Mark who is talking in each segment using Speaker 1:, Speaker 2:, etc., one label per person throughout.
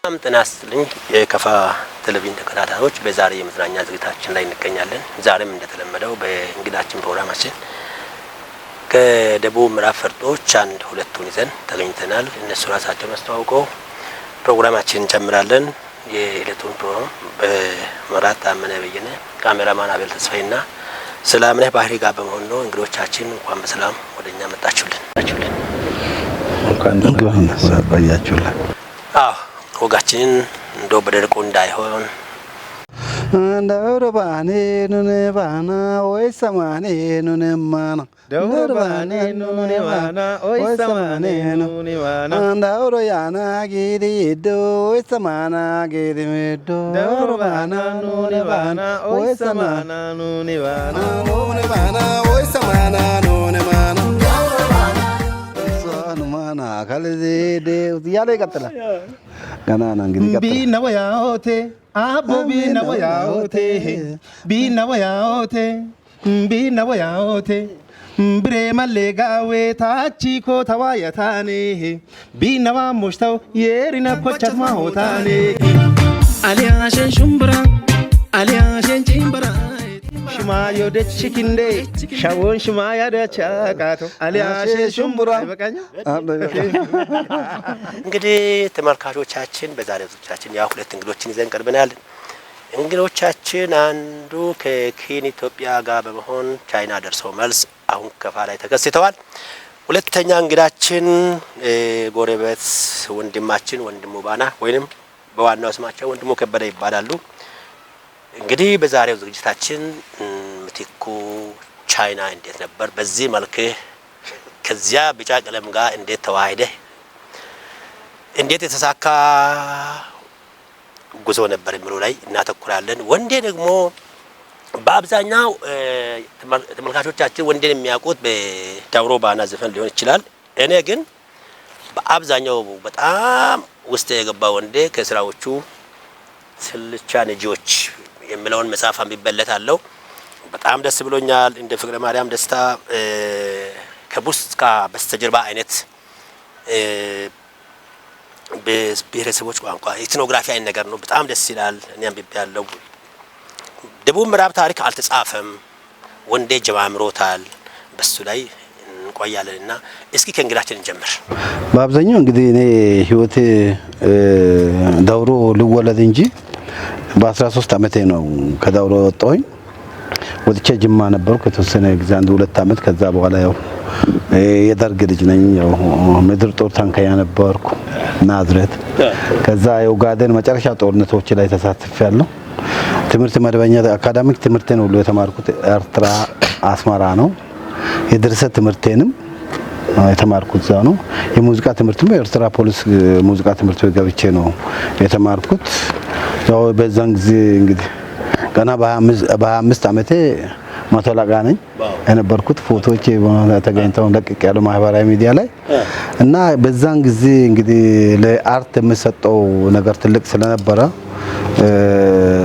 Speaker 1: ጤና ይስጥልኝ የከፋ ቴሌቪዥን ተከታታዮች፣ በዛሬ የመዝናኛ ዝግጅታችን ላይ እንገኛለን። ዛሬም እንደተለመደው በእንግዳችን ፕሮግራማችን ከደቡብ ምዕራብ ፈርጦች አንድ ሁለቱን ይዘን ተገኝተናል። እነሱ ራሳቸውን አስተዋውቀው ፕሮግራማችንን እንጀምራለን። የዕለቱን ፕሮግራም በመራት ታመነ በየነ፣ ካሜራማን አቤል ተስፋዬና ሰላምነህ ባህሪ ጋር በመሆን ነው። እንግዶቻችን እንኳን በሰላም ወደ እኛ መጣችሁልን።
Speaker 2: እንኳን ቆያችሁልን።
Speaker 1: አዎ፣ ወጋችንን እንደው በደረቁ እንዳይሆን
Speaker 2: ደውርባኔ ኑኔ ባና ወይ ሰማኔ ኑኔ ማና
Speaker 3: ደውርባኔ ኑኔ ባና ወይ ሰማኔ ኑኔ ባና
Speaker 2: ዳውሮ ያና ጊዲ ዶ ወይ ሰማና ጊዲ ሜዶ
Speaker 3: ደውርባና ኑኔ ባና ወይ ሰማና ኑኔ ባና
Speaker 2: ኑኔ ባና ወይ ሰማና ኑኔ ማና ማና ካልዚ እያለ ይቀጥላል። ገና ነው እንግዲህ ይቀጥላል።
Speaker 3: ቢነወያኦቴ አቦ ቢነወያኦቴ ቢነወያኦቴ ቢነወያኦቴ ብሬ መሌጋዌ ታቺ ኮ ተዋየታኔ ቢነዋ ሞሽተው የሪነ ኮቸት ማሆታኔ አሊያሸን ሹምብራ አሊያሸን ጭምብራ ሽማ የወደች ክንዴ ሻወን ሽማ ያደች አቃቶ አሊያሸን ሹምብራ አይበቃኝም።
Speaker 1: እንግዲህ ተመልካቾቻችን፣ በዛሬው ዝግጅታችን ያው ሁለት እንግዶችን ይዘን ቀርበናል። እንግዶቻችን አንዱ ከኪን ኢትዮጵያ ጋር በመሆን ቻይና ደርሰው መልስ አሁን ከፋ ላይ ተከስተዋል። ሁለተኛ እንግዳችን ጎረቤት ወንድማችን ወንድሙ ባና ወይንም በዋናው ስማቸው ወንድሙ ከበደ ይባላሉ። እንግዲህ በዛሬው ዝግጅታችን ምትኩ ቻይና እንዴት ነበር፣ በዚህ መልክ ከዚያ ቢጫ ቀለም ጋር እንዴት ተዋህደህ፣ እንዴት የተሳካ ጉዞ ነበር የሚለው ላይ እናተኩራለን። ወንዴ ደግሞ በአብዛኛው ተመልካቾቻችን ወንዴን የሚያውቁት በዳውሮ ባና ዘፈን ሊሆን ይችላል። እኔ ግን በአብዛኛው በጣም ውስጥ የገባ ወንዴ ከስራዎቹ ስልቻ ነጂዎች የሚለውን መጽሐፍ አንብቤለታለሁ። በጣም ደስ ብሎኛል። እንደ ፍቅረ ማርያም ደስታ ከቡስካ በስተጀርባ አይነት ብሔረሰቦች ቋንቋ ethnography አይነት ነገር ነው። በጣም ደስ ይላል። እኔ አንብቤ ያለው ደቡብ ምዕራብ ታሪክ አልተጻፈም። ወንዴ ጀማምሮታል። በሱ ላይ እንቆያለን እና እስኪ ከእንግዳችን እንጀምር።
Speaker 2: በአብዛኛው እንግዲህ እኔ ህይወቴ ዳውሮ ልወለድ እንጂ በ13 ዓመቴ ነው ከዳውሮ ወጣሁኝ። ወጥቼ ጅማ ነበርኩ የተወሰነ ጊዜ፣ አንድ 2 ዓመት። ከዛ በኋላ ያው የደርግ ልጅ ነኝ። ያው ምድር ጦር ታንከኛ ነበርኩ ናዝሬት። ከዛ የኦጋዴን መጨረሻ ጦርነቶች ላይ ተሳትፌያለሁ። ትምህርት መደበኛ academic ትምህርቴን ሁሉ የተማርኩት ኤርትራ አስመራ ነው። የድርሰት ትምህርቴንም የተማርኩት እዛ ነው። የሙዚቃ ትምህርትም የኤርትራ ፖሊስ ሙዚቃ ትምህርት ቤት ገብቼ ነው የተማርኩት። ያው በዛን ጊዜ እንግዲህ ገና በ25 ዓመቴ መቶ አለቃ ነኝ የነበርኩት። ፎቶዎቼ ተገኝተው ለቅቅ ያሉ ማህበራዊ ሚዲያ ላይ እና በዛን ጊዜ እንግዲህ ለ art የምሰጠው ነገር ትልቅ ስለነበረ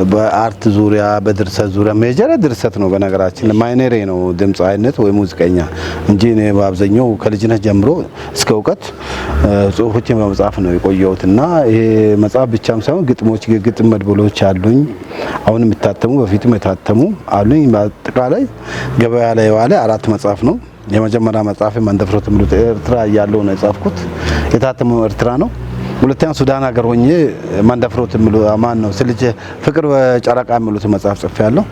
Speaker 2: በ art ዙሪያ፣ በድርሰት ዙሪያ፣ major ድርሰት ነው በነገራችን minor ኤ ነው ድምፃዊነት ወይ ሙዚቀኛ እንጂ እኔ በአብዛኛው ከልጅነት ጀምሮ እስከ እውቀት ጽሁፎችን በመጻፍ ነው የቆየሁት እና ይሄ መጽሐፍ ብቻም ሳይሆን ግጥሞች፣ ግጥም መድብሎች አሉኝ። አሁን የሚታተሙ በፊትም የታተሙ አሉኝ። በአጠቃላይ ገበያ ላይ የዋለ 4 መጽሐፍ ነው። የመጀመሪያ መጽሐፍ መንደፍሮ ትምህርት ኤርትራ እያለሁ ነው የጻፍኩት። የታተመው ኤርትራ ነው። ሁለተኛ ሱዳን ሀገር ሆኜ መንደፍሮት የሚሉ ማን ነው ስልጅ ፍቅር በጨረቃ የሚሉት መጽሐፍ ጽፌያለሁ።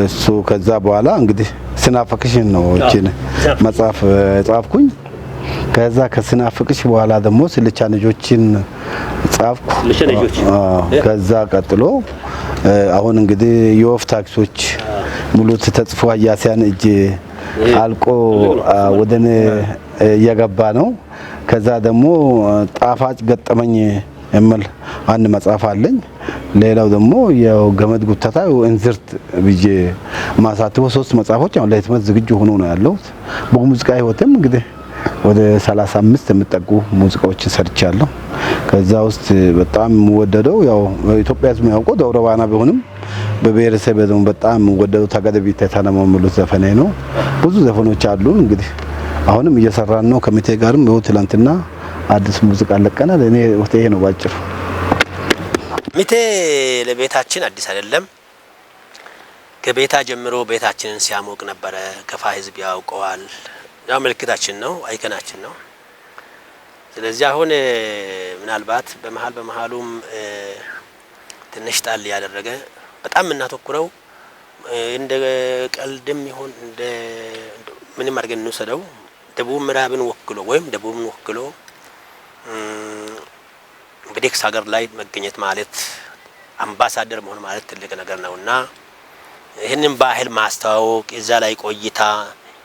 Speaker 2: እሱ ከዛ በኋላ እንግዲህ ስናፍቅሽ ነው እቺን መጽሐፍ ጻፍኩኝ። ከዛ ከስናፍቅሽ በኋላ ደግሞ ስልቻ ልጆችን ጻፍኩ። ከዛ ቀጥሎ አሁን እንግዲህ የወፍ ታክሶች ሙሉ ተጽፎ ሀያሲያን እጅ አልቆ ወደ እኔ እየገባ ነው። ከዛ ደግሞ ጣፋጭ ገጠመኝ የሚል አንድ መጽሐፍ አለኝ። ሌላው ደግሞ የገመድ ጉተታ እንዝርት ብዬ ማሳትፎ 3 መጽሐፎች አሁን ለህትመት ዝግጁ ሆኖ ነው ያለው። በሙዚቃ ህይወትም እንግዲህ ወደ 35 የሚጠጉ ሙዚቃዎችን ሰርቻለሁ። ከዛ ውስጥ በጣም የምወደደው ያው ኢትዮጵያ ህዝብ የሚያውቀው ዳውሮ ባና ቢሆንም በብሔረሰብ ደግሞ በጣም የምወደደው ተገደቢ ተታነመ የሚሉት ዘፈኔ ነው። ብዙ ዘፈኖች አሉ። እንግዲህ አሁንም እየሰራን ነው ከሚቴ ጋርም። ይኸው ትላንትና አዲስ ሙዚቃ ለቀናል። እኔ ይሄ ነው ባጭሩ።
Speaker 1: ሚቴ ለቤታችን አዲስ አይደለም። ከቤታ ጀምሮ ቤታችንን ሲያሞቅ ነበረ። ከፋ ህዝብ ያውቀዋል። ያው ምልክታችን ነው፣ icon ኣችን ነው። ስለዚህ አሁን ምናልባት በመሀል በመሀሉም ትንሽ ጣል ያደረገ በጣም የምናተኩረው እንደ ቀልድም ይሁን እንደ ምንም አድርገን እንውሰደው ደቡብ ምዕራብን ወክሎ ወይም ደቡብን ወክሎ ብሪክስ ሀገር ላይ መገኘት ማለት አምባሳደር መሆን ማለት ትልቅ ነገር ነውና ይህንን ባህል ማስተዋወቅ እዛ ላይ ቆይታ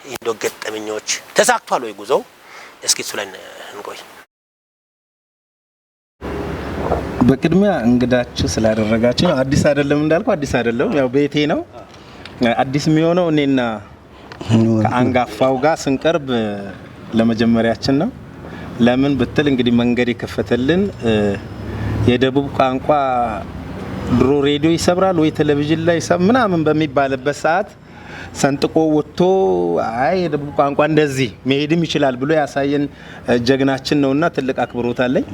Speaker 1: እንዶ ገጠመኞች ተሳክቷል ወይ ጉዞው? እስኪ እሱ ላይ እንቆይ።
Speaker 3: በቅድሚያ እንግዳችሁ ስላደረጋችሁ አዲስ አይደለም እንዳልኩ አዲስ አይደለም፣ ያው ቤቴ ነው። አዲስ የሚሆነው እኔና ከአንጋፋው ጋር ስንቀርብ ለመጀመሪያችን ነው። ለምን ብትል እንግዲህ መንገድ የከፈተልን የደቡብ ቋንቋ ድሮ ሬዲዮ ይሰብራል ወይ ቴሌቪዥን ላይ ምናምን በሚባልበት ሰዓት ሰንጥቆ ወጥቶ አይ የደቡብ ቋንቋ እንደዚህ መሄድም ይችላል ብሎ ያሳየን ጀግናችን ነውና ትልቅ አክብሮት አለኝ።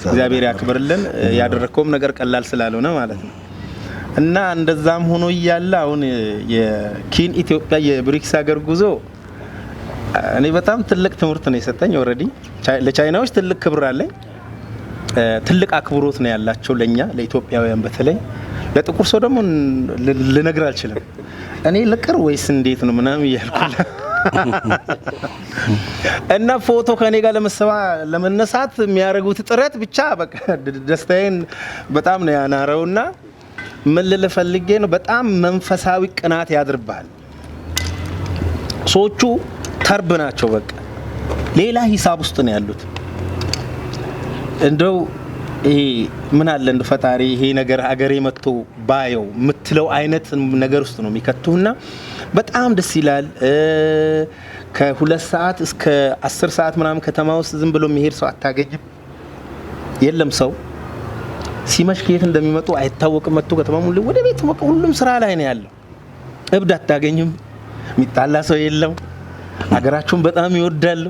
Speaker 3: እግዚአብሔር ያክብርልን። ያደረከውም ነገር ቀላል ስላልሆነ ማለት ነው። እና እንደዛም ሆኖ እያለ አሁን የኪን ኢትዮጵያ የብሪክስ ሀገር ጉዞ እኔ በጣም ትልቅ ትምህርት ነው የሰጠኝ። Already ለቻይናዎች ትልቅ ክብር አለኝ። ትልቅ አክብሮት ነው ያላቸው ለኛ ለኢትዮጵያውያን፣ በተለይ ለጥቁር ሰው ደግሞ ልነግር አልችልም። እኔ ልቅር ወይስ እንዴት ነው ምናምን እያልኩ እና ፎቶ ከኔ ጋር ለመነሳት የሚያደርጉት ጥረት ብቻ በቃ ደስታዬን በጣም ነው ያናረውና ምን ልልህ ፈልጌ ነው፣ በጣም መንፈሳዊ ቅናት ያድርብሃል። ሰዎቹ ተርብ ናቸው። በቃ ሌላ ሂሳብ ውስጥ ነው ያሉት። እንደው ይሄ ምን አለ እንደ ፈጣሪ ይሄ ነገር አገሬ መጥቶ ባየው የምትለው አይነት ነገር ውስጥ ነው የሚከቱህና በጣም ደስ ይላል። ከ2 ሰዓት እስከ 10 ሰዓት ምናምን ከተማ ውስጥ ዝም ብሎ የሚሄድ ሰው አታገኝም። የለም ሰው ሲመሽ ከየት እንደሚመጡ አይታወቅም። መጥቶ ከተማ ሙሉ ወደ ቤት በቃ ሁሉም ስራ ላይ ነው ያለው። እብድ አታገኝም። የሚጣላ ሰው የለም። አገራቸውን በጣም ይወዳሉ።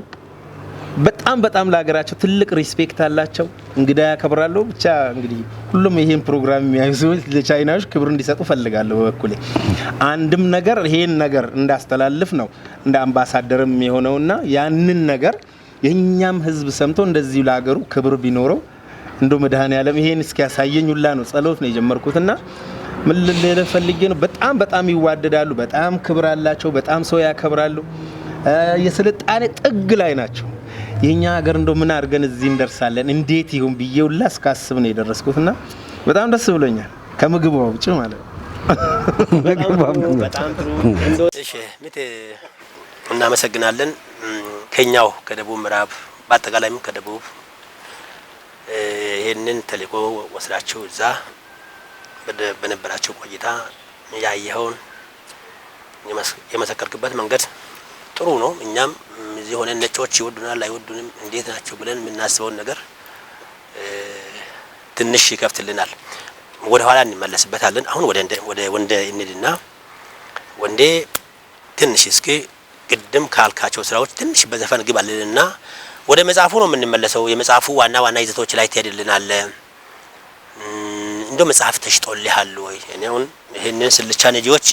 Speaker 3: በጣም በጣም ለሀገራቸው ትልቅ respect አላቸው። እንግዳ ያከብራሉ። ብቻ እንግዲህ ሁሉም ይሄን ፕሮግራም የሚያዩ ሰዎች ለቻይናዎች ክብር እንዲሰጡ ፈልጋለሁ። በበኩሌ አንድም ነገር ይሄን ነገር እንዳስተላልፍ ነው እንደ አምባሳደርም የሆነውና ያንን ነገር የኛም ሕዝብ ሰምቶ እንደዚሁ ለሀገሩ ክብር ቢኖረው እንደው መድኃኔዓለም ይሄን እስኪያሳየኝ ሁላ ነው ጸሎት ነው የጀመርኩትና ምን ልልህ ፈልጌ ነው፣ በጣም በጣም ይዋደዳሉ። በጣም ክብር አላቸው። በጣም ሰው ያከብራሉ። የስልጣኔ ጥግ ላይ ናቸው። የኛ ሀገር እንደው ምን አድርገን እዚህ እንደርሳለን እንዴት ይሁን ብዬ ሁላ እስካስብ ነው የደረስኩትና በጣም ደስ ብሎኛል። ከምግቡ ውጭ ማለት ነው።
Speaker 1: በጣም ጥሩ። እሺ ሚቴ እናመሰግናለን። ከኛው ከደቡብ ምዕራብ በአጠቃላይም ከደቡብ ይህንን ተልእኮ ወስዳችሁ እዛ በነበራችሁ ቆይታ ያየኸውን የመሰከርክበት መንገድ ጥሩ ነው። እኛም እዚህ ሆነን ነጮች ይወዱናል አይወዱንም እንዴት ናቸው ብለን የምናስበውን ነገር ትንሽ ይከፍትልናል። ወደ ኋላ እንመለስበታለን። አሁን ወደ ወንዴ እንሂድና ወንዴ ትንሽ እስኪ ቅድም ካልካቸው ስራዎች ትንሽ በዘፈን ግባልንና ወደ መጽሐፉ ነው የምንመለሰው። የመጽሐፉ ዋና ዋና ይዘቶች ላይ ትሄድልናል። እንደው መጽሐፍ ተሽጦልሃል ወይ? እኔ አሁን ይሄንን ስልቻ ነጂዎች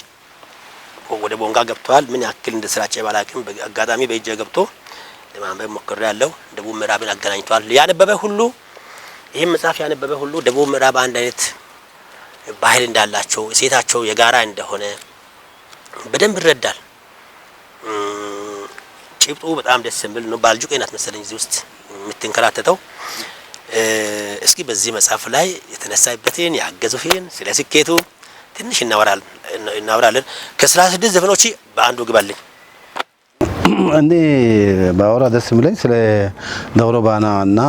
Speaker 1: ወደ ቦንጋ ገብተዋል። ምን ያክል እንደተሰራጨ ባላቅም በአጋጣሚ በእጄ ገብቶ ለማንበብ ሞክሬያለሁ። ደቡብ ምዕራብን አገናኝቷል። ያነበበ ሁሉ ይህም መጽሐፍ ያነበበ ሁሉ ደቡብ ምዕራብ አንድ አይነት ባህል እንዳላቸው እሴታቸው የጋራ እንደሆነ በደንብ ይረዳል። ጭብጡ በጣም ደስ የሚል ነው። ባልጁቄ ናት መሰለኝ እዚህ ውስጥ የምትንከራተተው። እስኪ በዚህ መጽሐፍ ላይ የተነሳበትን ያገዙህን ስለ ስኬቱ ትንሽ እናወራለን። ከ36 ዘፈኖች በአንዱ ግባልኝ።
Speaker 2: እኔ ባወራ ደስ የሚለኝ ስለ ዳውሮ ባና እና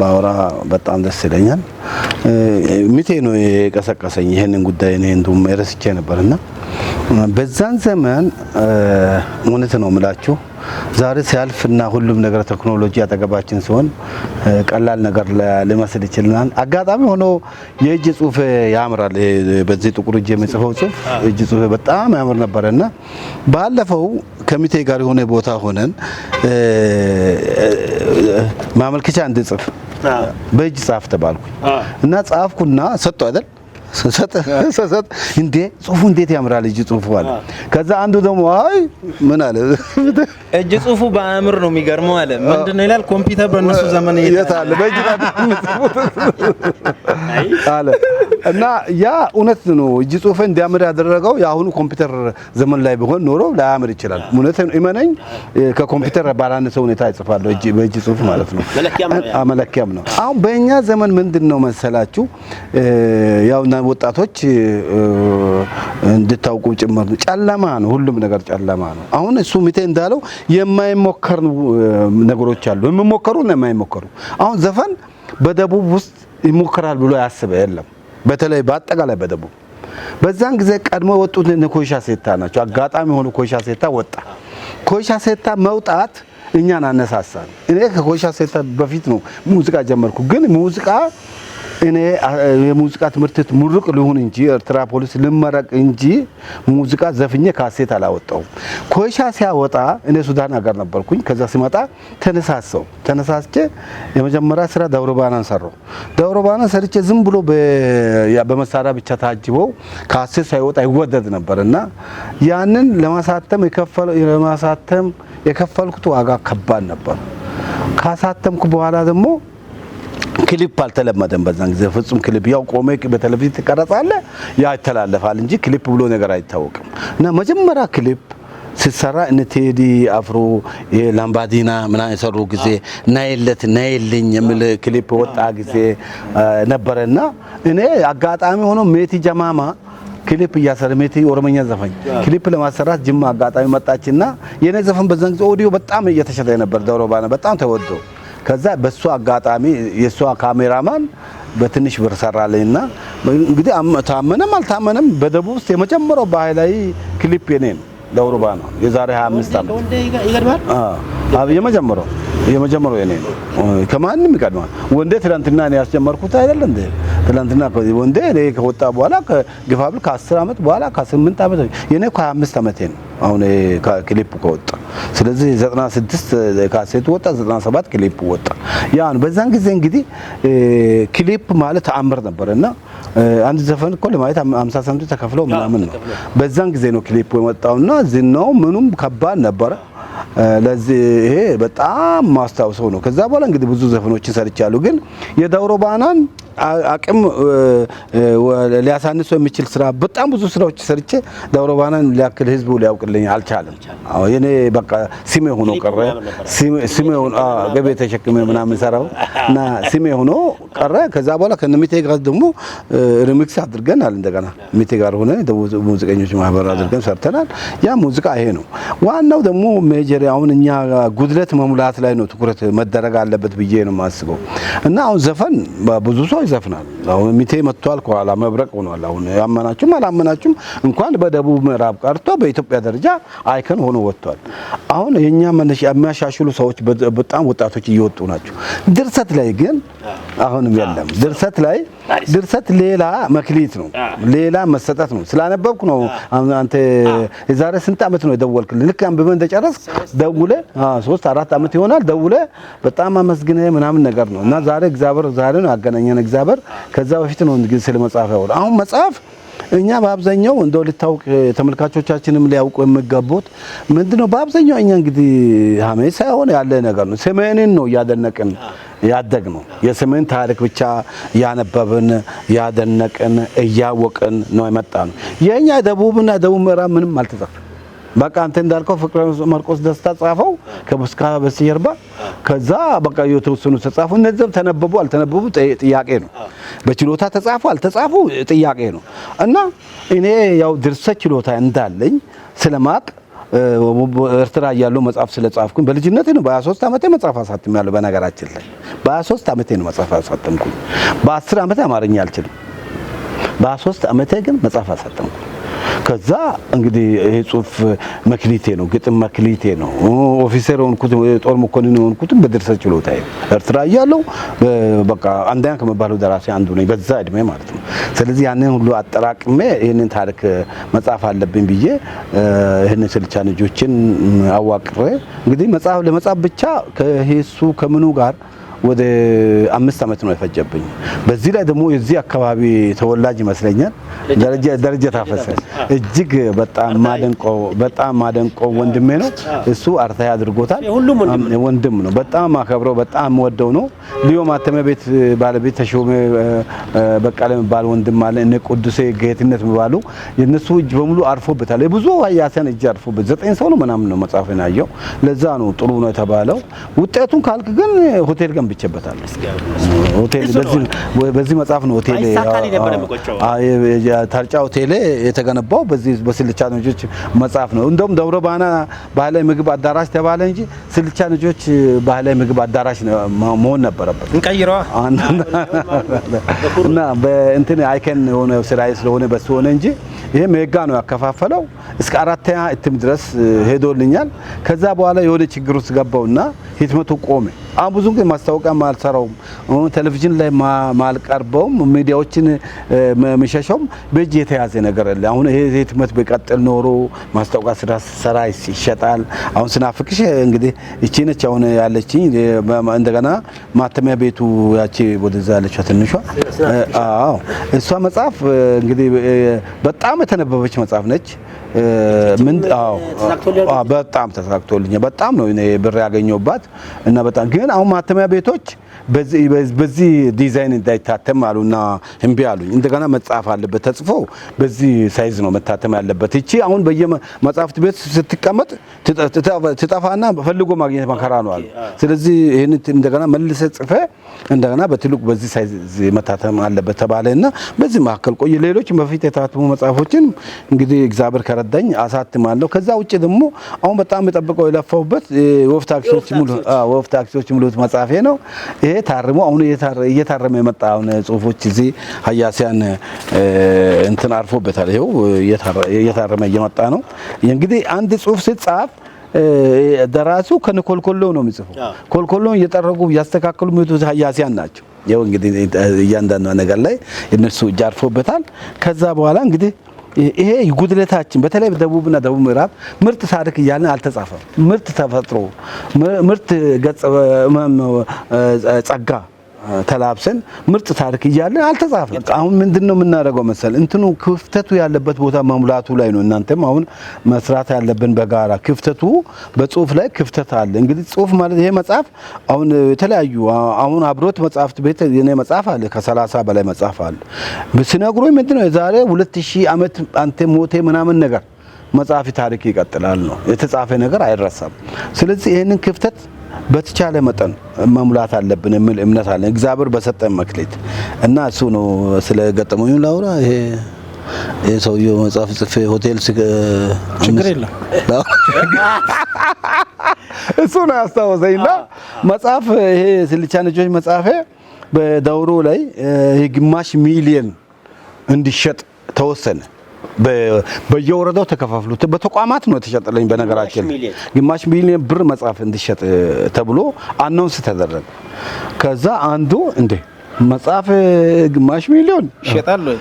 Speaker 2: ባወራ በጣም ደስ ይለኛል። ሚቴ ነው የቀሰቀሰኝ ይሄንን ጉዳይ። እኔ እንደውም ረስቼ ነበርና በዛን ዘመን እውነት ነው የምላችሁ ዛሬ ሲያልፍና ሁሉም ነገር ቴክኖሎጂ አጠገባችን ሲሆን ቀላል ነገር ሊመስል ይችላል። አጋጣሚ ሆኖ የእጅ ጽሁፍ ያምራል። በዚህ ጥቁር እጅ የሚጽፈው ጽሁፍ እጅ ጽሁፍ በጣም ያምር ነበረና ባለፈው ከሚቴ ጋር የሆነ ቦታ ሆነን ማመልከቻ እንድጽፍ በእጅ ጻፍ ተባልኩኝ እና ጻፍኩና ሰጡ አይደል ሰጥ እንዴ ጽሁፉ እንዴት ያምራል እጅ ጽሁፉ አለ። ከዛ አንዱ ደግሞ አይ ምን አለ
Speaker 3: እጅ ጽሁፉ በአእምር ነው የሚገርመው አለ። ምንድነው ይላል ኮምፒውተር በእነሱ ዘመን
Speaker 2: የት አለ በእጅ አለ። እና ያ እውነት ነው። እጅ ጽሁፍ እንዲያምር ያደረገው የአሁኑ ኮምፒውተር ዘመን ላይ ቢሆን ኖሮ ላያምር ይችላል። እውነት እመነኝ፣ ከኮምፒውተር ባላነሰ ሁኔታ ይጽፋለሁ በእጅ ጽሁፍ ማለት ነው። መለኪያም ነው። አሁን በእኛ ዘመን ምንድነው መሰላችሁ ያው ወጣቶች እንድታውቁ ጭምር ነው። ጨለማ ነው፣ ሁሉም ነገር ጨለማ ነው። አሁን እሱ ሚቴ እንዳለው የማይሞከሩ ነገሮች አሉ፣ የሚሞከሩ እና የማይሞከሩ። አሁን ዘፈን በደቡብ ውስጥ ይሞከራል ብሎ ያስበ የለም። በተለይ በአጠቃላይ በደቡብ በዛን ጊዜ ቀድሞ የወጡት እነ ኮይሻ ሴታ ናቸው። አጋጣሚ ሆኖ ኮይሻ ሴታ ወጣ። ኮይሻ ሴታ መውጣት እኛን አነሳሳን። እኔ ከኮይሻ ሴታ በፊት ነው ሙዚቃ ጀመርኩ። ግን ሙዚቃ እኔ የሙዚቃ ትምህርት ቤት ምሩቅ ልሁን እንጂ ኤርትራ ፖሊስ ልመረቅ እንጂ ሙዚቃ ዘፍኜ ካሴት አላወጣሁም። ኮይሻ ሲያወጣ እኔ ሱዳን ሀገር ነበርኩኝ። ከዛ ሲመጣ ተነሳስቼ የመጀመሪያ ስራ ዳውሮ ባናን ሰራሁ። ዳውሮ ባናን ሰርቼ ዝም ብሎ በመሳሪያ ብቻ ታጅበው ካሴት ሳይወጣ ይወደድ ነበርና ያንን ለማሳተም የከፈልኩት ዋጋ ከባድ ነበር። ካሳተምኩ በኋላ ደግሞ ክሊፕ አልተለመደም በዛን ጊዜ ፍጹም። ክሊፕ ያው ቆሜ በቴሌቪዥን ትቀረጻለህ፣ ያ ይተላለፋል እንጂ ክሊፕ ብሎ ነገር አይታወቅም። እና መጀመሪያ ክሊፕ ሲሰራ እነ ቴዲ አፍሮ ላምባዲና ምናምን የሰሩ ጊዜ ናይለት ናይልኝ የሚል ክሊፕ ወጣ ጊዜ ነበረና እኔ አጋጣሚ ሆኖ ሜቲ ጀማማ ክሊፕ እያሰረ ሜቲ ኦሮመኛ ዘፈኝ ክሊፕ ለማሰራት ጅማ አጋጣሚ መጣችና የኔ ዘፈን በዛን ጊዜ ኦዲዮ በጣም እየተሸጠ ነበር። ዳውሮ ባና በጣም ተወዶ ከዛ በሷ አጋጣሚ የሷ ካሜራማን በትንሽ ብር ሰራልኝና እንግዲህ ታመነም አልታመነም በደቡብ ውስጥ የመጀመሪያው ባህላዊ ክሊፕ የኔ ነው። ዳውሮ ባና የዛሬ 25 ዓመት አዎ የመጀመሪያው የኔ ነው። ከማንም ይቀድማል። ወንዴ ትላንትና እኔ ያስጀመርኩት አይደል እንዴ? ትላንትና ወንዴ እኔ ከወጣ በኋላ ግፋብል ከ10 ዓመት በኋላ ከ8 ዓመት የኔ ከ25 ዓመቴ ነው አሁን ክሊፕ ከወጣ። ስለዚህ 96 ካሴቱ ወጣ፣ 97 ክሊፕ ወጣ። ያ ነው በዛን ጊዜ እንግዲህ ክሊፕ ማለት ተአምር ነበርና አንድ ዘፈን እኮ ለማየት 50 ሳንቲም ተከፍለው ምናምን ነው። በዛን ጊዜ ነው ክሊፕ የመጣውና ዝናው ምኑም ከባድ ነበረ። ለዚህ ይሄ በጣም ማስታውሰው ነው። ከዛ በኋላ እንግዲህ ብዙ ዘፈኖችን ሰርቻለሁ። ግን የዳውሮ ባናን አቅም ሊያሳንሰው የሚችል ስራ በጣም ብዙ ስራዎች ሰርቼ ዳውሮ ባናን ሊያክል ህዝቡ ሊያውቅልኝ አልቻለም። አዎ የኔ በቃ ስሜ ሆኖ ቀረ። ስሜ ሆኖ ገቤ ተሸክሜ ምናምን ሰራው እና ስሜ ሆኖ ቀረ። ከዛ በኋላ ከነሚቴ ጋር ደግሞ remix አድርገናል። እንደገና ሚቴ ጋር ሆነ ደቡብ ሙዚቀኞች ማህበር አድርገን ሰርተናል። ያ ሙዚቃ ይሄ ነው ዋናው። ደግሞ major አሁን እኛ ጉድለት መሙላት ላይ ነው ትኩረት መደረግ አለበት ብዬ ነው የማስበው። እና አሁን ዘፈን ብዙ ሰው ይዘፍናል። አሁን ሚቴ መጥቷል፣ ከኋላ መብረቅ ሆኗል። አሁን ያመናችሁም አላመናችሁም እንኳን በደቡብ ምዕራብ ቀርቶ በኢትዮጵያ ደረጃ icon ሆኖ ወጥቷል። አሁን የኛ መነሻ የሚያሻሽሉ ሰዎች በጣም ወጣቶች እየወጡ ናቸው። ድርሰት ላይ ግን አሁንም የለም። ድርሰት ላይ ድርሰት ሌላ መክሊት ነው፣ ሌላ መሰጠት ነው። ስላነበብኩ ነው። አንተ የዛሬ ስንት ዓመት ነው የደወልክልኝ? ልክ አንብበህ እንደጨረስክ ደውለህ 3-4 ዓመት ይሆናል ደውለህ በጣም አመስግነህ ምናምን ነገር ነው። እና ዛሬ እግዚአብሔር ዛሬ ነው ያገናኘን እግዚአብሔር። ከዛ በፊት ነው እንግዲህ ስለ መጽሐፍ ያወራው። አሁን መጽሐፍ እኛ በአብዛኛው እንደው ልታውቅ ተመልካቾቻችንም ሊያውቁ የሚገቡት ምንድነው፣ በአብዛኛው እኛ እንግዲህ ሀሜት ሳይሆን ያለ ነገር ነው። ሰሜንን ነው እያደነቅን ያደግነው። የሰሜን ታሪክ ብቻ ያነበብን ያደነቅን እያወቅን ነው የመጣነው። የኛ ደቡብና ደቡብ ምዕራብ ምንም አልተጻፈም። በቃ አንተ እንዳልከው ፍቅረ ማርቆስ ደስታ ጻፈው ከቡስካ በስተጀርባ። ከዛ በቃ የተወሰኑ ተጻፉ። እነዚህም ተነበቡ አልተነበቡ ጥያቄ ነው። በችሎታ ተጻፉ አልተጻፉ ጥያቄ ነው። እና እኔ ያው ድርሰት ችሎታ እንዳለኝ ስለማቅ ኤርትራ እያለሁ መጽሐፍ ስለጻፍኩኝ በልጅነቴ ነው። በ23 ዓመቴ መጽሐፍ አሳትሜያለሁ። በነገራችን ላይ በ23 ዓመቴ ነው መጽሐፍ አሳተምኩኝ። በ10 ዓመቴ አማርኛ አልችልም። በ23 ዓመቴ ግን መጽሐፍ አሳተምኩኝ። ከዛ እንግዲህ ይሄ ጽሁፍ መክሊቴ ነው፣ ግጥም መክሊቴ ነው። Officer የሆንኩት፣ ጦር መኮንን የሆንኩትም በድርሰት ችሎታዬ ኤርትራ እያለሁ በቃ አንደኛ ከመባሉ ደራሲ አንዱ ነኝ በዛ እድሜ ማለት ነው። ስለዚህ ያንን ሁሉ አጠራቅሜ ይህንን ታሪክ መጻፍ አለብኝ ብዬ ይህንን ስልቻ ልጆችን አዋቅሬ እንግዲህ መጽሐፍ ለመጻፍ ብቻ ከሂሱ ከምኑ ጋር ወደ 5 ዓመት ነው የፈጀብኝ። በዚህ ላይ ደግሞ የዚህ አካባቢ ተወላጅ ይመስለኛል ደረጀ ታፈሰ እጅግ በጣም ማደንቀው ወንድሜ ነው። እሱ አርታኢ አድርጎታል።
Speaker 1: የሁሉም ወንድም
Speaker 2: ወንድም ነው። በጣም አከብረው በጣም ወደው ነው። ልዮ ማተሚያ ቤት ባለቤት ተሾመ በቀለ የሚባል ወንድም አለ። እነ ቅዱሴ ጌትነት የሚባሉ የነሱ እጅ በሙሉ አርፎበታል። የብዙ ሀያሲያን እጅ አርፎበት 9 ሰው ነው ምናምን ነው መጽሐፍን ያየው። ለዛ ነው ጥሩ ነው የተባለው። ውጤቱን ካልክ ግን ሆቴል ገንብቼበታለሁ። ሆቴል በዚህ መጽሐፍ ነው ሆቴል
Speaker 1: ባይሳካልኝ ነበር የምቆጨው።
Speaker 2: ታርጫ ሆቴል የተገነባው በዚህ በስልቻ ልጆች መጽሐፍ ነው። እንደውም ደብረ ባና ባህላዊ ምግብ አዳራሽ ተባለ እንጂ ስልቻ ልጆች ባህላዊ ምግብ አዳራሽ መሆን ነበረበት።
Speaker 3: እንቀይረዋ።
Speaker 2: እና በእንትን icon የሆነ ስራዬ ስለሆነ በሱ ሆነ እንጂ ይሄ ሜጋ ነው ያከፋፈለው። እስከ አራተኛ እትም ድረስ ሄዶልኛል። ከዛ በኋላ የሆነ ችግር ውስጥ ገባውና ህትመቱ ቆመ። አሁን ብዙ ጊዜ ማስታወቂያ ማልሰራውም፣ ቴሌቪዥን ላይ ማልቀርበውም፣ ሚዲያዎችን መሸሸውም በእጅ የተያዘ ነገር አለ። አሁን ይሄ ህትመት ቢቀጥል ኖሮ ማስታወቂያ ስራ ሰራ ይሸጣል። አሁን ስናፍቅሽ እንግዲህ እቺ ነች አሁን ያለችኝ። እንደገና ማተሚያ ቤቱ ያቺ ወደዛ ያለችው ትንሿ፣ አዎ እሷ መጽሐፍ እንግዲህ በጣም የተነበበች መጽሐፍ ነች። ምን አዎ በጣም ተሳክቶልኛል። በጣም ነው እኔ ብር ያገኘሁባት እና በጣም ግን አሁን ማተሚያ ቤቶች በዚህ ዲዛይን እንዳይታተም አሉና እምቢ አሉኝ። እንደገና መጻፍ አለበት፣ ተጽፎ በዚህ size ነው መታተም ያለበት። እቺ አሁን በየመጻሕፍት ቤት ስትቀመጥ ትጠፋና ፈልጎ ማግኘት መከራ ነው አሉ። ስለዚህ ይሄን እንደገና መልሰ ጽፈ እንደገና በትልቁ በዚህ size መታተም አለበት ተባለና በዚህ መካከል ቆየ። ሌሎች በፊት የታተሙ መጽሐፎችን እንግዲህ እግዚአብሔር ከረዳኝ አሳትማለሁ። ከዛ ውጭ ደግሞ አሁን በጣም የጠብቀው የለፋሁበት ወፍ ታክሲዎች ሙሉ መጽሐፌ ነው። ይሄ ታርሞ አሁን እየታረመ የመጣ አሁን ጽሁፎች እዚህ ሀያሲያን እንትን አርፎበታል። ይኸው እየታረመ እየመጣ ነው። እንግዲህ አንድ ጽሁፍ ሲጻፍ ደራሲው ከነኮልኮሎ ነው የሚጽፈው። ኮልኮሎን እየጠረጉ እያስተካከሉ የሚሄዱት ሀያሲያን ናቸው። ይኸው እንግዲህ እያንዳንዷ ነገር ላይ እነሱ እጅ አርፎበታል። ከዛ በኋላ እንግዲህ ይሄ ጉድለታችን በተለይ ደቡብና ደቡብ ምዕራብ ምርጥ ታሪክ እያልን አልተጻፈም። ምርጥ ተፈጥሮ፣ ምርጥ ገጸ ጸጋ ተላብሰን ምርጥ ታሪክ እያለን አልተጻፈም። አሁን ምንድነው የምናደርገው መሰል እንትኑ ክፍተቱ ያለበት ቦታ መሙላቱ ላይ ነው። እናንተም አሁን መስራት ያለብን በጋራ ክፍተቱ በጽሁፍ ላይ ክፍተት አለ። እንግዲህ ጽሁፍ ማለት ይሄ መጽሐፍ አሁን የተለያዩ አሁን አብሮት መጽሐፍት ቤት የኔ መጽሐፍ አለ፣ ከ30 በላይ መጽሐፍ አለ። ሲነግሩኝ ምንድነው የዛሬ 2000 ዓመት አንተ ሞቴ ምናምን ነገር መጽሐፍ ታሪክ ይቀጥላል ነው፣ የተጻፈ ነገር አይረሳም። ስለዚህ ይህንን ክፍተት በተቻለ መጠን መሙላት አለብን የሚል እምነት አለ። እግዚአብሔር በሰጠን መክሊት እና እሱ ነው። ስለ ገጠመኙ ላውራ። ይሄ ሰውዬው መጽሐፍ ጽፌ ሆቴል
Speaker 3: ችግር የለም።
Speaker 2: እሱ ነው ያስታወሰኝና መጽሐፍ ይሄ ስልቻ ልጆች መጽሐፌ በዳውሮ ላይ ይሄ 0.5 ሚሊየን እንዲሸጥ ተወሰነ። በየወረዳው ተከፋፍሎ በተቋማት ነው የተሸጠለኝ። በነገራችን
Speaker 1: ሚሊየን።
Speaker 2: 0.5 ሚሊዮን ብር መጽሐፍ እንዲሸጥ ተብሎ announce ተደረገ። ከዛ አንዱ እንዴ መጽሐፍ 0.5 ሚሊዮን
Speaker 3: ይሸጣል ወይ?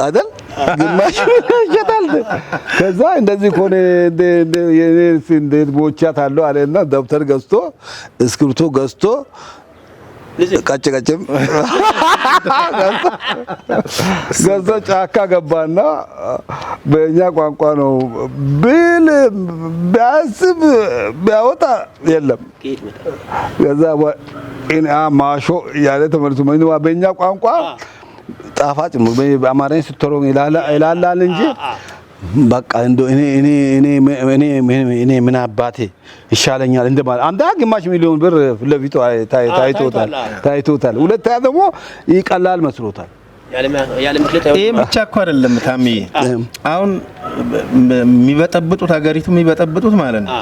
Speaker 2: አይደል 0.5 ሚሊዮን ይሸጣል። ከዛ እንደዚህ ከሆነ እንዴት ቦቻት አለው አለና ደብተር ገዝቶ እስክሪብቶ ገዝቶ ቀጭ ቀጭም ገዝቶ ጫካ ገባና በእኛ ቋንቋ ነው ብል ቢያስብ ቢያወጣ የለም። ከዛ ማሾ እያለ ተመልሶ በእኛ ቋንቋ ጣፋጭ ነው። በአማርኛ ስትተረጎም ይላላል እንጂ በቃ እንደው እኔ እኔ ምን አባቴ ይሻለኛል እንደማለት። አንዳ 0.5 ሚሊዮን ብር ፊት ለፊቱ ታይቶታል ታይቶታል። ሁለተኛ ደግሞ ይቀላል መስሎታል።
Speaker 1: ያለ ምክንያት
Speaker 3: ይሄን ብቻ እኮ አይደለም ታምዬ፣ አሁን የሚበጠብጡት ሀገሪቱ የሚበጠብጡት ማለት ነው።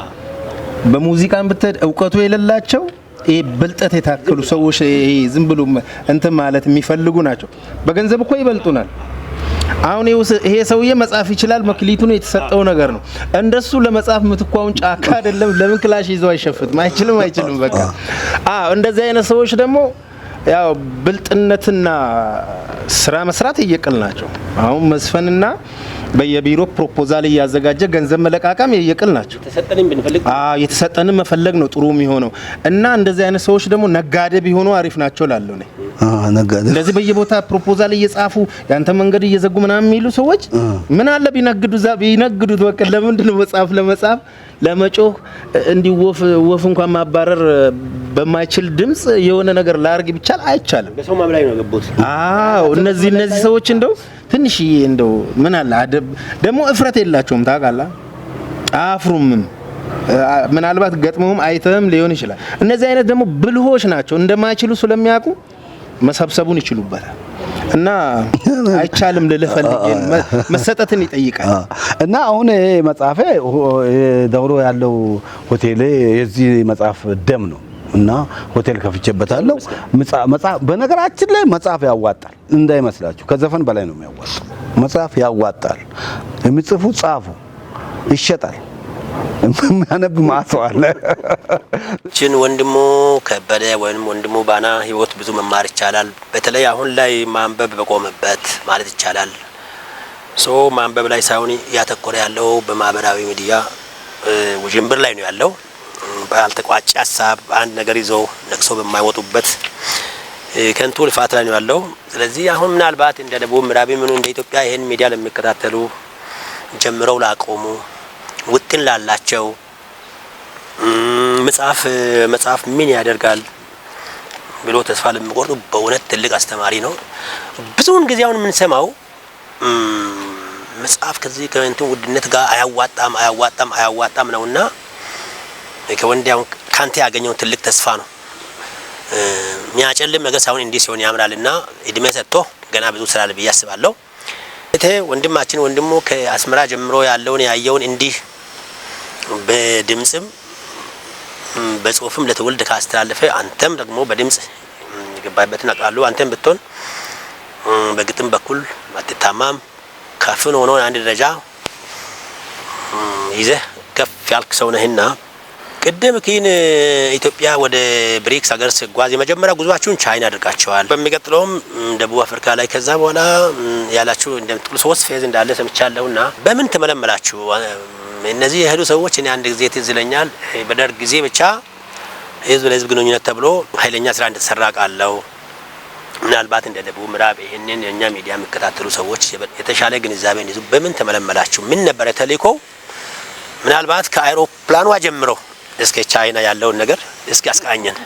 Speaker 3: በሙዚቃም ብትሄድ እውቀቱ የሌላቸው ይሄ ብልጠት የታከሉ ሰዎች ይሄ ዝም ብሎ እንትን ማለት የሚፈልጉ ናቸው። በገንዘብ እኮ ይበልጡናል። አሁን ይሄ ሰውዬ መጻፍ ይችላል። መክሊቱ ነው የተሰጠው ነገር ነው። እንደሱ ለመጻፍ ምትኳውን ጫካ አይደለም። ለምን ክላሽ ይዞ አይሸፍትም? አይችልም፣ አይችልም። በቃ አዎ፣ እንደዚህ አይነት ሰዎች ደግሞ ያው ብልጥነትና ስራ መስራት የየቅል ናቸው። አሁን መዝፈንና በየቢሮ ፕሮፖዛል እያዘጋጀ ገንዘብ መለቃቀም የየቅል ናቸው።
Speaker 1: የተሰጠንን ብንፈልግ፣
Speaker 3: አዎ፣ የተሰጠንን መፈለግ ነው ጥሩ የሚሆነው። እና እንደዚህ አይነት ሰዎች ደግሞ ነጋዴ ቢሆኑ አሪፍ ናቸው እላለሁ እኔ።
Speaker 2: ነጋዴ።
Speaker 3: እንደዚህ በየቦታ ፕሮፖዛል እየጻፉ ያንተ መንገድ እየዘጉ ምናምን የሚሉ ሰዎች ምን አለ ቢነግዱ፣ እዛ ቢነግዱት። በቃ ለምንድን ነው መጻፍ ለመጻፍ ለመጮህ እንዲህ ወፍ ወፍ እንኳን ማባረር በማይችል ድምጽ የሆነ ነገር ላርግ ቢቻል አይቻልም።
Speaker 1: በሰው ማም ላይ ነው የገቡት።
Speaker 3: አዎ፣ እነዚህ ሰዎች እንደው ትንሽዬ እንደው ምን አለ አደብ ደግሞ እፍረት የላቸውም፣ ታውቃለህ፣ አያፍሩምም። ምናልባት ገጥመውም አይተህም ሊሆን ይችላል። እነዚህ አይነት ደግሞ ብልሆች ናቸው። እንደማይችሉ ስለሚያውቁ መሰብሰቡን ይችሉበታል። እና አይቻልም ልልህ ፈልጌ ነው። መሰጠትን ይጠይቃል።
Speaker 2: እና አሁን ይሄ መጽሐፌ ዳውሮ ያለው ሆቴሌ የዚህ መጽሐፍ ደም ነው እና ሆቴል ከፍቼበታለሁ። መጽሐፍ በነገራችን ላይ መጽሐፍ ያዋጣል እንዳይመስላችሁ፣ ከዘፈን በላይ ነው የሚያዋጣው። መጽሐፍ ያዋጣል። የሚጽፉ ጻፉ፣ ይሸጣል። የሚያነብ ማሰው አለ።
Speaker 1: ችን ወንድሙ ከበደ ወይም ወንድሙ ባና ህይወት ብዙ መማር ይቻላል። በተለይ አሁን ላይ ማንበብ በቆመበት ማለት ይቻላል። So ማንበብ ላይ ሳይሆን እያተኮረ ያለው በማህበራዊ ሚዲያ ውዥንብር ላይ ነው ያለው። ባልተቋጨ ሀሳብ አንድ ነገር ይዞ ነቅሶ በማይወጡበት ከንቱ ልፋት ላይ ነው ያለው። ስለዚህ አሁን ምናልባት እንደ ደቡብ ምዕራብ ምን እንደ ኢትዮጵያ ይሄን ሚዲያ ለሚከታተሉ፣ ጀምረው ላቆሙ፣ ውጥን ላላቸው፣ መጽሐፍ ምን ያደርጋል ብሎ ተስፋ ለሚቆርጡ በእውነት ትልቅ አስተማሪ ነው። ብዙውን ጊዜ አሁን የምንሰማው መጽሐፍ ከዚህ ከእንትን ውድነት ጋር አያዋጣም፣ አያዋጣም፣ አያዋጣም ነውና ከወንድ አሁን ካንተ ያገኘውን ትልቅ ተስፋ ነው። የሚያጨልም ነገር ሳይሆን እንዲህ ሲሆን ያምራልና እድሜ ሰጥቶ ገና ብዙ ስራ አለ ብዬ አስባለሁ። እቴ ወንድማችን ወንድሙ ከአስመራ ጀምሮ ያለውን ያየውን እንዲህ በድምጽም በጽሁፍም ለትውልድ ካስተላለፈ አንተም ደግሞ በድምጽ የገባበትን አውቃለሁ። አንተም ብትሆን በግጥም በኩል አትታማም። ከፍን ሆኖ አንድ ደረጃ ይዘህ ከፍ ያልክ ሰው ነህና ቅድም ኪን ኢትዮጵያ ወደ ብሪክስ ሀገር ሲጓዝ የመጀመሪያ ጉዟችሁን ቻይና አድርጋቸዋል። በሚቀጥለውም ደቡብ አፍሪካ ላይ ከዛ በኋላ ያላችሁ እንደምትጥሉ ሶስት phase እንዳለ ሰምቻለሁና በምን ተመለመላችሁ? እነዚህ የሄዱ ሰዎች እኔ አንድ ጊዜ ትዝ ይለኛል፣ በደርግ ጊዜ ብቻ ህዝብ ለህዝብ ግንኙነት ተብሎ ኃይለኛ ስራ እንደተሰራ ቃለው። ምናልባት እንደ ደቡብ ምዕራብ ይህንን የእኛ ሚዲያ የሚከታተሉ ሰዎች የተሻለ ግንዛቤ እንዲይዙ በምን ተመለመላችሁ? ምን ነበረ ተልእኮው? ምናልባት ከአይሮፕላኗ ጀምሮ እስከ ቻይና ያለውን ነገር እስኪ አስቃኘን።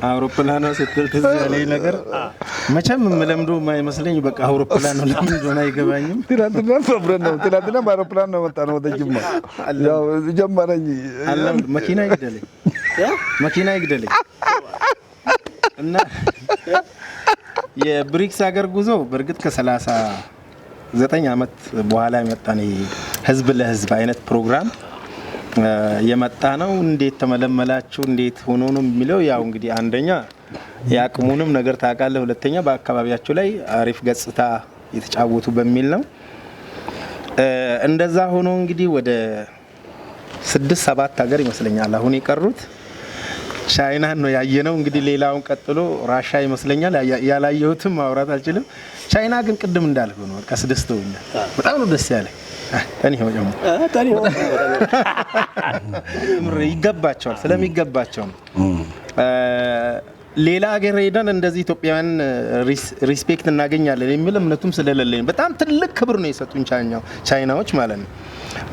Speaker 3: አውሮፕላኗ ስትል ትዝ ያለኝ ነገር መቼም የምለምደው የማይመስለኝ በቃ አውሮፕላኑ ለምን እንደሆነ አይገባኝም።
Speaker 2: ትናንትና አብረን ነው፣ ትናንትና በአውሮፕላን ነው መጣ ነው ወደ ጅማ። ያው ጀመረኝ።
Speaker 3: አለምድ መኪና ይግደለኝ፣ መኪና ይግደለኝ። እና የብሪክስ ሀገር ጉዞ በእርግጥ ከ39 ዓመት በኋላ የመጣ ነው። ህዝብ ለህዝብ አይነት ፕሮግራም የመጣ ነው። እንዴት ተመለመላችሁ? እንዴት ሆኖ ነው የሚለው ያው እንግዲህ አንደኛ የአቅሙንም ነገር ታውቃለህ፣ ሁለተኛ በአካባቢያቸው ላይ አሪፍ ገጽታ የተጫወቱ በሚል ነው። እንደዛ ሆኖ እንግዲህ ወደ ስድስት ሰባት ሀገር ይመስለኛል አሁን የቀሩት፣ ቻይናን ነው ያየነው። እንግዲህ ሌላውን ቀጥሎ ራሻ ይመስለኛል፣ ያላየሁትም ማውራት አልችልም። ቻይና ግን ቅድም እንዳልኩ ነው፣ በቃ አስደስተውኛል። በጣም ነው ደስ ያለኝ። ጠኒ ይገባቸዋል፣ ስለሚገባቸው ነው። ሌላ ሀገር ሄደን እንደዚህ ኢትዮጵያውያን respect እናገኛለን የሚል እምነቱም ስለሌለኝ በጣም ትልቅ ክብር ነው የሰጡን ቻይናዎች ማለት ነው።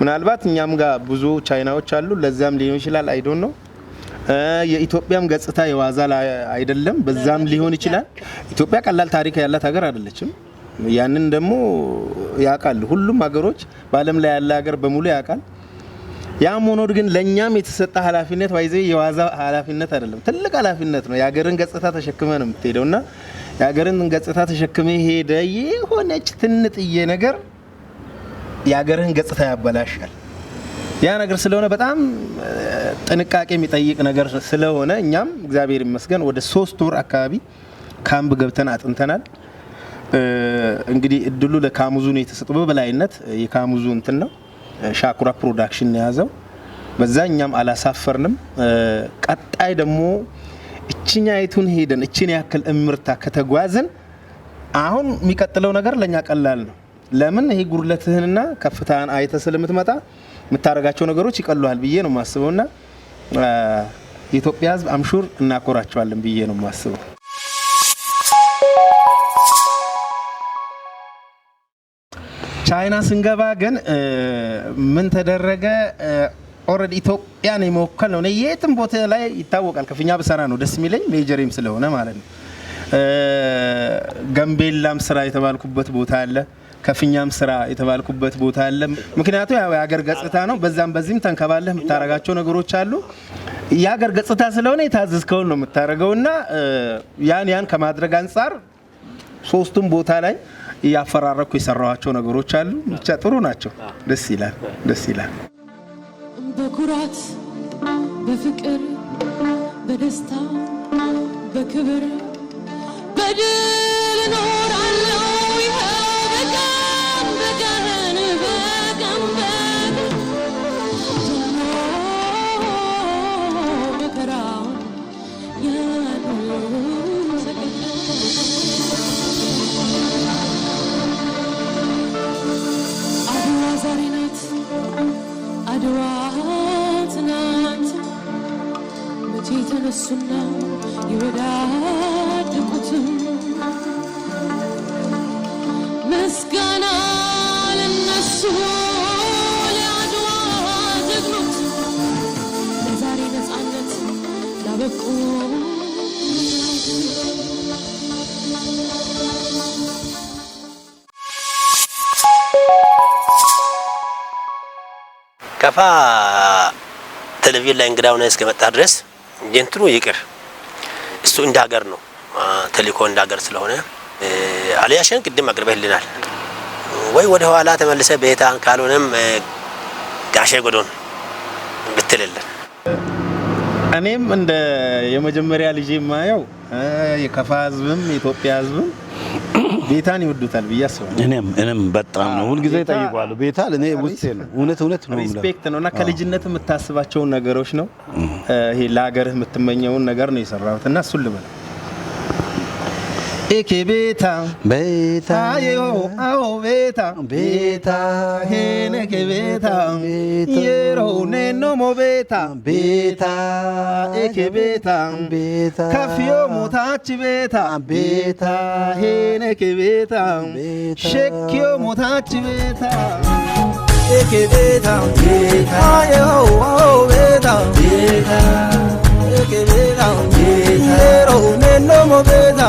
Speaker 3: ምናልባት እኛም ጋር ብዙ ቻይናዎች አሉ፣ ለዛም ሊሆን ይችላል፣ I don't know። የኢትዮጵያም ገጽታ የዋዛ አይደለም፣ በዛም ሊሆን ይችላል። ኢትዮጵያ ቀላል ታሪክ ያላት ሀገር አይደለችም። ያንን ደግሞ ያውቃሉ ሁሉም ሀገሮች፣ በዓለም ላይ ያለ ሀገር በሙሉ ያውቃል። ያም ሆኖ ግን ለእኛም የተሰጠ ኃላፊነት ባይዜ የዋዛ ኃላፊነት አይደለም፣ ትልቅ ኃላፊነት ነው። የሀገርን ገጽታ ተሸክመ ነው የምትሄደው እና የሀገርን ገጽታ ተሸክመ ሄደ የሆነች ትንጥዬ ነገር የሀገርህን ገጽታ ያበላሻል። ያ ነገር ስለሆነ በጣም ጥንቃቄ የሚጠይቅ ነገር ስለሆነ እኛም እግዚአብሔር ይመስገን ወደ 3 ወር አካባቢ ካምፕ ገብተን አጥንተናል። እንግዲህ እድሉ ለካሙዙ ነው የተሰጠው። በበላይነት የካሙዙ እንትን ነው ሻኩራ ፕሮዳክሽን የያዘው። በዛ እኛም አላሳፈርንም። ቀጣይ ደግሞ እችኛይቱን ሄደን እችን ያክል እምርታ ከተጓዝን አሁን የሚቀጥለው ነገር ለኛ ቀላል ነው። ለምን ይሄ ጉድለትህንና ከፍታህን አይተህ ስለምትመጣ የምታደርጋቸው ነገሮች ይቀሉሃል ብዬ ነው የማስበውና የኢትዮጵያ ሕዝብ I'm sure እናኮራቸዋለን ብዬ ነው የማስበው። ቻይና ስንገባ ግን ምን ተደረገ? Already ኢትዮጵያን የመወከል ነው። እኔ የትም ቦታ ላይ ይታወቃል። ከፍኛ ብሰራ ነው ደስ የሚለኝ major ኤም ስለሆነ ማለት ነው። ገንቤላም ስራ የተባልኩበት ቦታ አለ። ከፍኛም ስራ የተባልኩበት ቦታ አለ። ምክንያቱም ያው የሀገር ገጽታ ነው። በዛም በዚህም ተንከባለህ የምታረጋቸው ነገሮች አሉ። የሀገር ገጽታ ስለሆነ የታዘዝከውን ነው የምታደርገውና ያን ከማድረግ አንጻር ሶስቱም ቦታ ላይ እያፈራረኩ የሰራኋቸው ነገሮች አሉ። ብቻ ጥሩ ናቸው። ደስ ይላል፣ ደስ ይላል።
Speaker 4: በኩራት በፍቅር በደስታ በክብር በድል እኖራለሁ። ይኸው በቀን በቀን በቀን በቀን ደግሞ መከራውን ያን ሁሉ ሰቅቀን አድዋ ዛሬ ናት፣ አድዋ ትናንት መቼ ተነሱና የወዳደቁትም ምስጋና ለነሱ ለአድዋ ጀግኖች ለዛሬ ነፃነት ላበቁ።
Speaker 1: ከፋ ቴሌቪዥን ላይ እንግዳ ሆነ እስከመጣ ድረስ እንትኑ ይቅር፣ እሱ እንደ ሀገር ነው ተልእኮ እንደ ሀገር ስለሆነ አልያሽን ቅድም አቅርበህልናል ወይ ወደ ኋላ ተመልሰ ቤታን ካልሆነም ጋሼ ጎዶን ብትልልን።
Speaker 3: እኔም እንደ የመጀመሪያ ልጅ የማየው የከፋ ህዝብም የኢትዮጵያ ህዝብም ቤታን ይወዱታል ብዬ አስባለሁ።
Speaker 2: እኔም በጣም ነው ሁልጊዜ
Speaker 3: ቤታ
Speaker 2: እጠይቀዋለሁ። ቤታ ለእኔ ውስጤ ነው። እውነት እውነት ነው የምለው።
Speaker 3: Respect ነው እና ከልጅነት የምታስባቸውን ነገሮች ነው። ይሄ ለሀገርህ የምትመኘውን ነገር ነው የሰራሁት እና እሱን ልበል። ኤኬ ቤታ
Speaker 2: ቤታ
Speaker 3: አዮ አዎ ቤታ
Speaker 2: ቤታ
Speaker 3: ሄነኬ ቤታ
Speaker 2: ቤታ
Speaker 3: የሮ ኔኖሞ ቤታ
Speaker 2: ቤታ
Speaker 3: ኤኬ ቤታ
Speaker 2: ቤታ
Speaker 3: ከፍዮ ሞታች ቤታ
Speaker 2: ቤታ
Speaker 3: ሄነኬ ቤታ
Speaker 2: ቤታ
Speaker 3: ሸኪዮ ሞታች ቤታ ኤኬ ቤታ አዮ አዎ ቤታ ኤኬ ቤታ የሮ ኔኖሞ ቤታ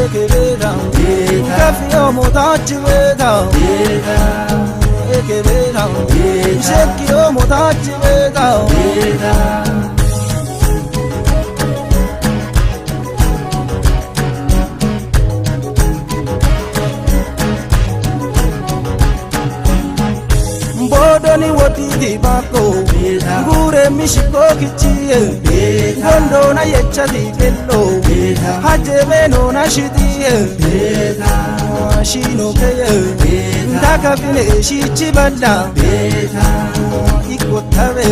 Speaker 3: ኤኬ ቤታ ከፍዮ ሞታች ቤታ ኤኬ ቤታ ሸኪዮ ሞታች ቤታ። Bodoni wodidi bakko gure mishiko kichiye gondona yechati bello hajebeno nashidiye shino keye ndakafine shichi balla ikotabe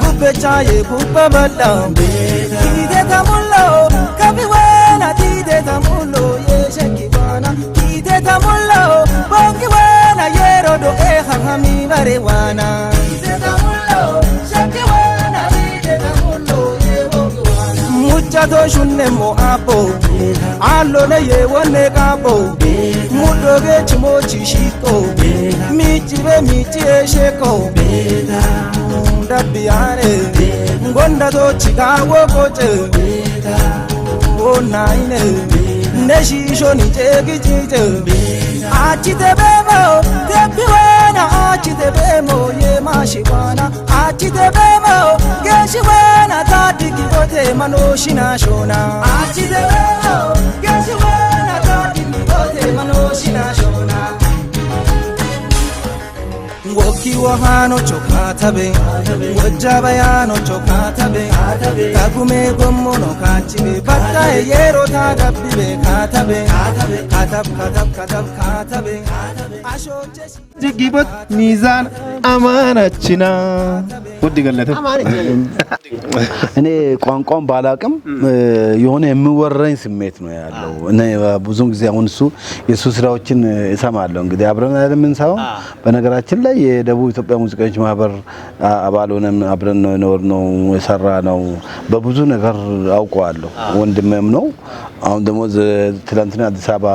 Speaker 3: gubechaye kubba balla tide tamullo kafiwena tide tamullo yeshekibana tide tamullo bongiwena yerodo ehahami barewana muchato shunemo abo alone yewone kabo mudoge chimochi shiko michibe michie sheko ndabiane ngonda to chikawo koche onaine neshisho nichekichiche achitebemo tepiwena achitebemo yemashiwana achitebemo geshiwena tadikibote manoshinashona achitebemo geshiwena tadikibote manoshinashona.
Speaker 5: Wohano chokatabe, Wajjabayano chokatabe, Tagume gommono kachibe, Battae yero tagabbibe katabe, Katab katab katab katabe, Ashoche
Speaker 3: ጅጊበት ሚዛን አማናችና ውድ ገለተ።
Speaker 2: እኔ ቋንቋን ባላቅም የሆነ የሚወረኝ ስሜት ነው ያለው። እኔ ብዙን ጊዜ አሁን እሱ የእሱ ስራዎችን እሰማለሁ። እንግዲህ አብረን አይደል የምንሰማው። በነገራችን ላይ የደቡብ ኢትዮጵያ ሙዚቀኞች ማህበር አባል ሆነን አብረን ነው የኖርነው፣ የሰራ ነው። በብዙ ነገር አውቀዋለሁ። ወንድሜም ነው። አሁን ደግሞ ትላንትና አዲስ አበባ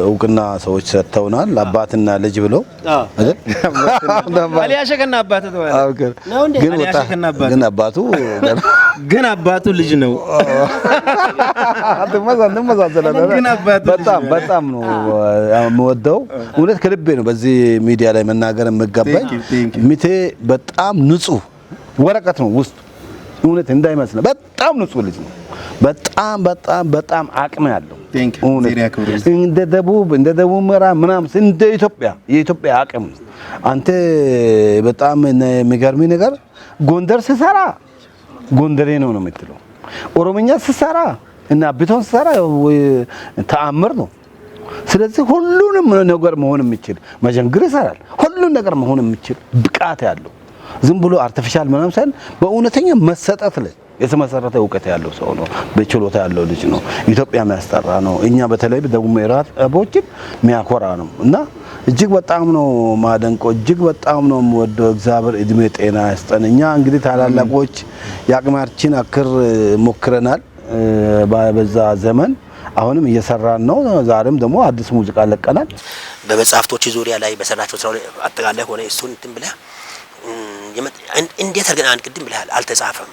Speaker 2: እውቅና ሰዎች ሰጥተውናል። አባትና ልጅ ብለው አይደል?
Speaker 3: አሊያሸከና አባቱ ተባለ።
Speaker 2: ግን
Speaker 3: አሊያሸከና አባቱ።
Speaker 2: ግን አባቱ
Speaker 3: ግን አባቱ ልጅ ነው።
Speaker 2: እንመሳሰላለን።
Speaker 3: ግን አባቱ ልጅ
Speaker 2: በጣም
Speaker 3: ነው።
Speaker 2: በጣም ነው የምወደው። እውነት ከልቤ ነው በዚህ ሚዲያ ላይ መናገር የምገባኝ።
Speaker 3: Thank you, thank you.
Speaker 2: ሚቴ በጣም ንጹህ ወረቀት ነው ውስጡ፣ እውነት እንዳይመስል በጣም ንጹህ ልጅ ነው። በጣም በጣም በጣም አቅም ያለው።
Speaker 3: Thank you.
Speaker 2: እውነት
Speaker 3: እግዚአብሔር ያክብርልኝ።
Speaker 2: እንደ ደቡብ ምዕራብ ምናምን እንደ ኢትዮጵያ የኢትዮጵያ አቅም ነው። አንተ በጣም የሚገርምህ ነገር ጎንደር ስሰራ ጎንደሬ ነው ነው የምትለው። ኦሮምኛ ስሰራ እና አቢቶን ስሰራ ተአምር ነው። ስለዚህ ሁሉንም ነገር መሆን የሚችል፣ መጀንግር ይሰራል። ሁሉን ነገር መሆን የሚችል ብቃት ያለው፣ ዝም ብሎ artificial ምናምን ሳይሆን በእውነተኛ መሰጠት ላይ የተመሰረተ እውቀት ያለው ሰው ነው። በችሎታ ያለው ልጅ ነው። ኢትዮጵያ የሚያስጠራ ነው። እኛ በተለይ ደቡብ ምዕራቦችን የሚያኮራ ነው እና እጅግ በጣም ነው ማደንቀው። እጅግ በጣም ነው የምወደው። እግዚአብሔር እድሜ ጤና ይስጠን። እኛ እንግዲህ ታላላቆች የአቅማችን አክር ሞክረናል በዛ ዘመን፣ አሁንም እየሰራን ነው። ዛሬም ደግሞ አዲስ ሙዚቃ ለቀናል።
Speaker 1: በመጽሐፍቶች ዙሪያ ላይ በሰራቸው ስራ አጠቃላይ ሆነ እሱን እንትን ብለህ እንዴት አድርገን አንድ ቅድም ብለሃል፣ አልተጻፈም፣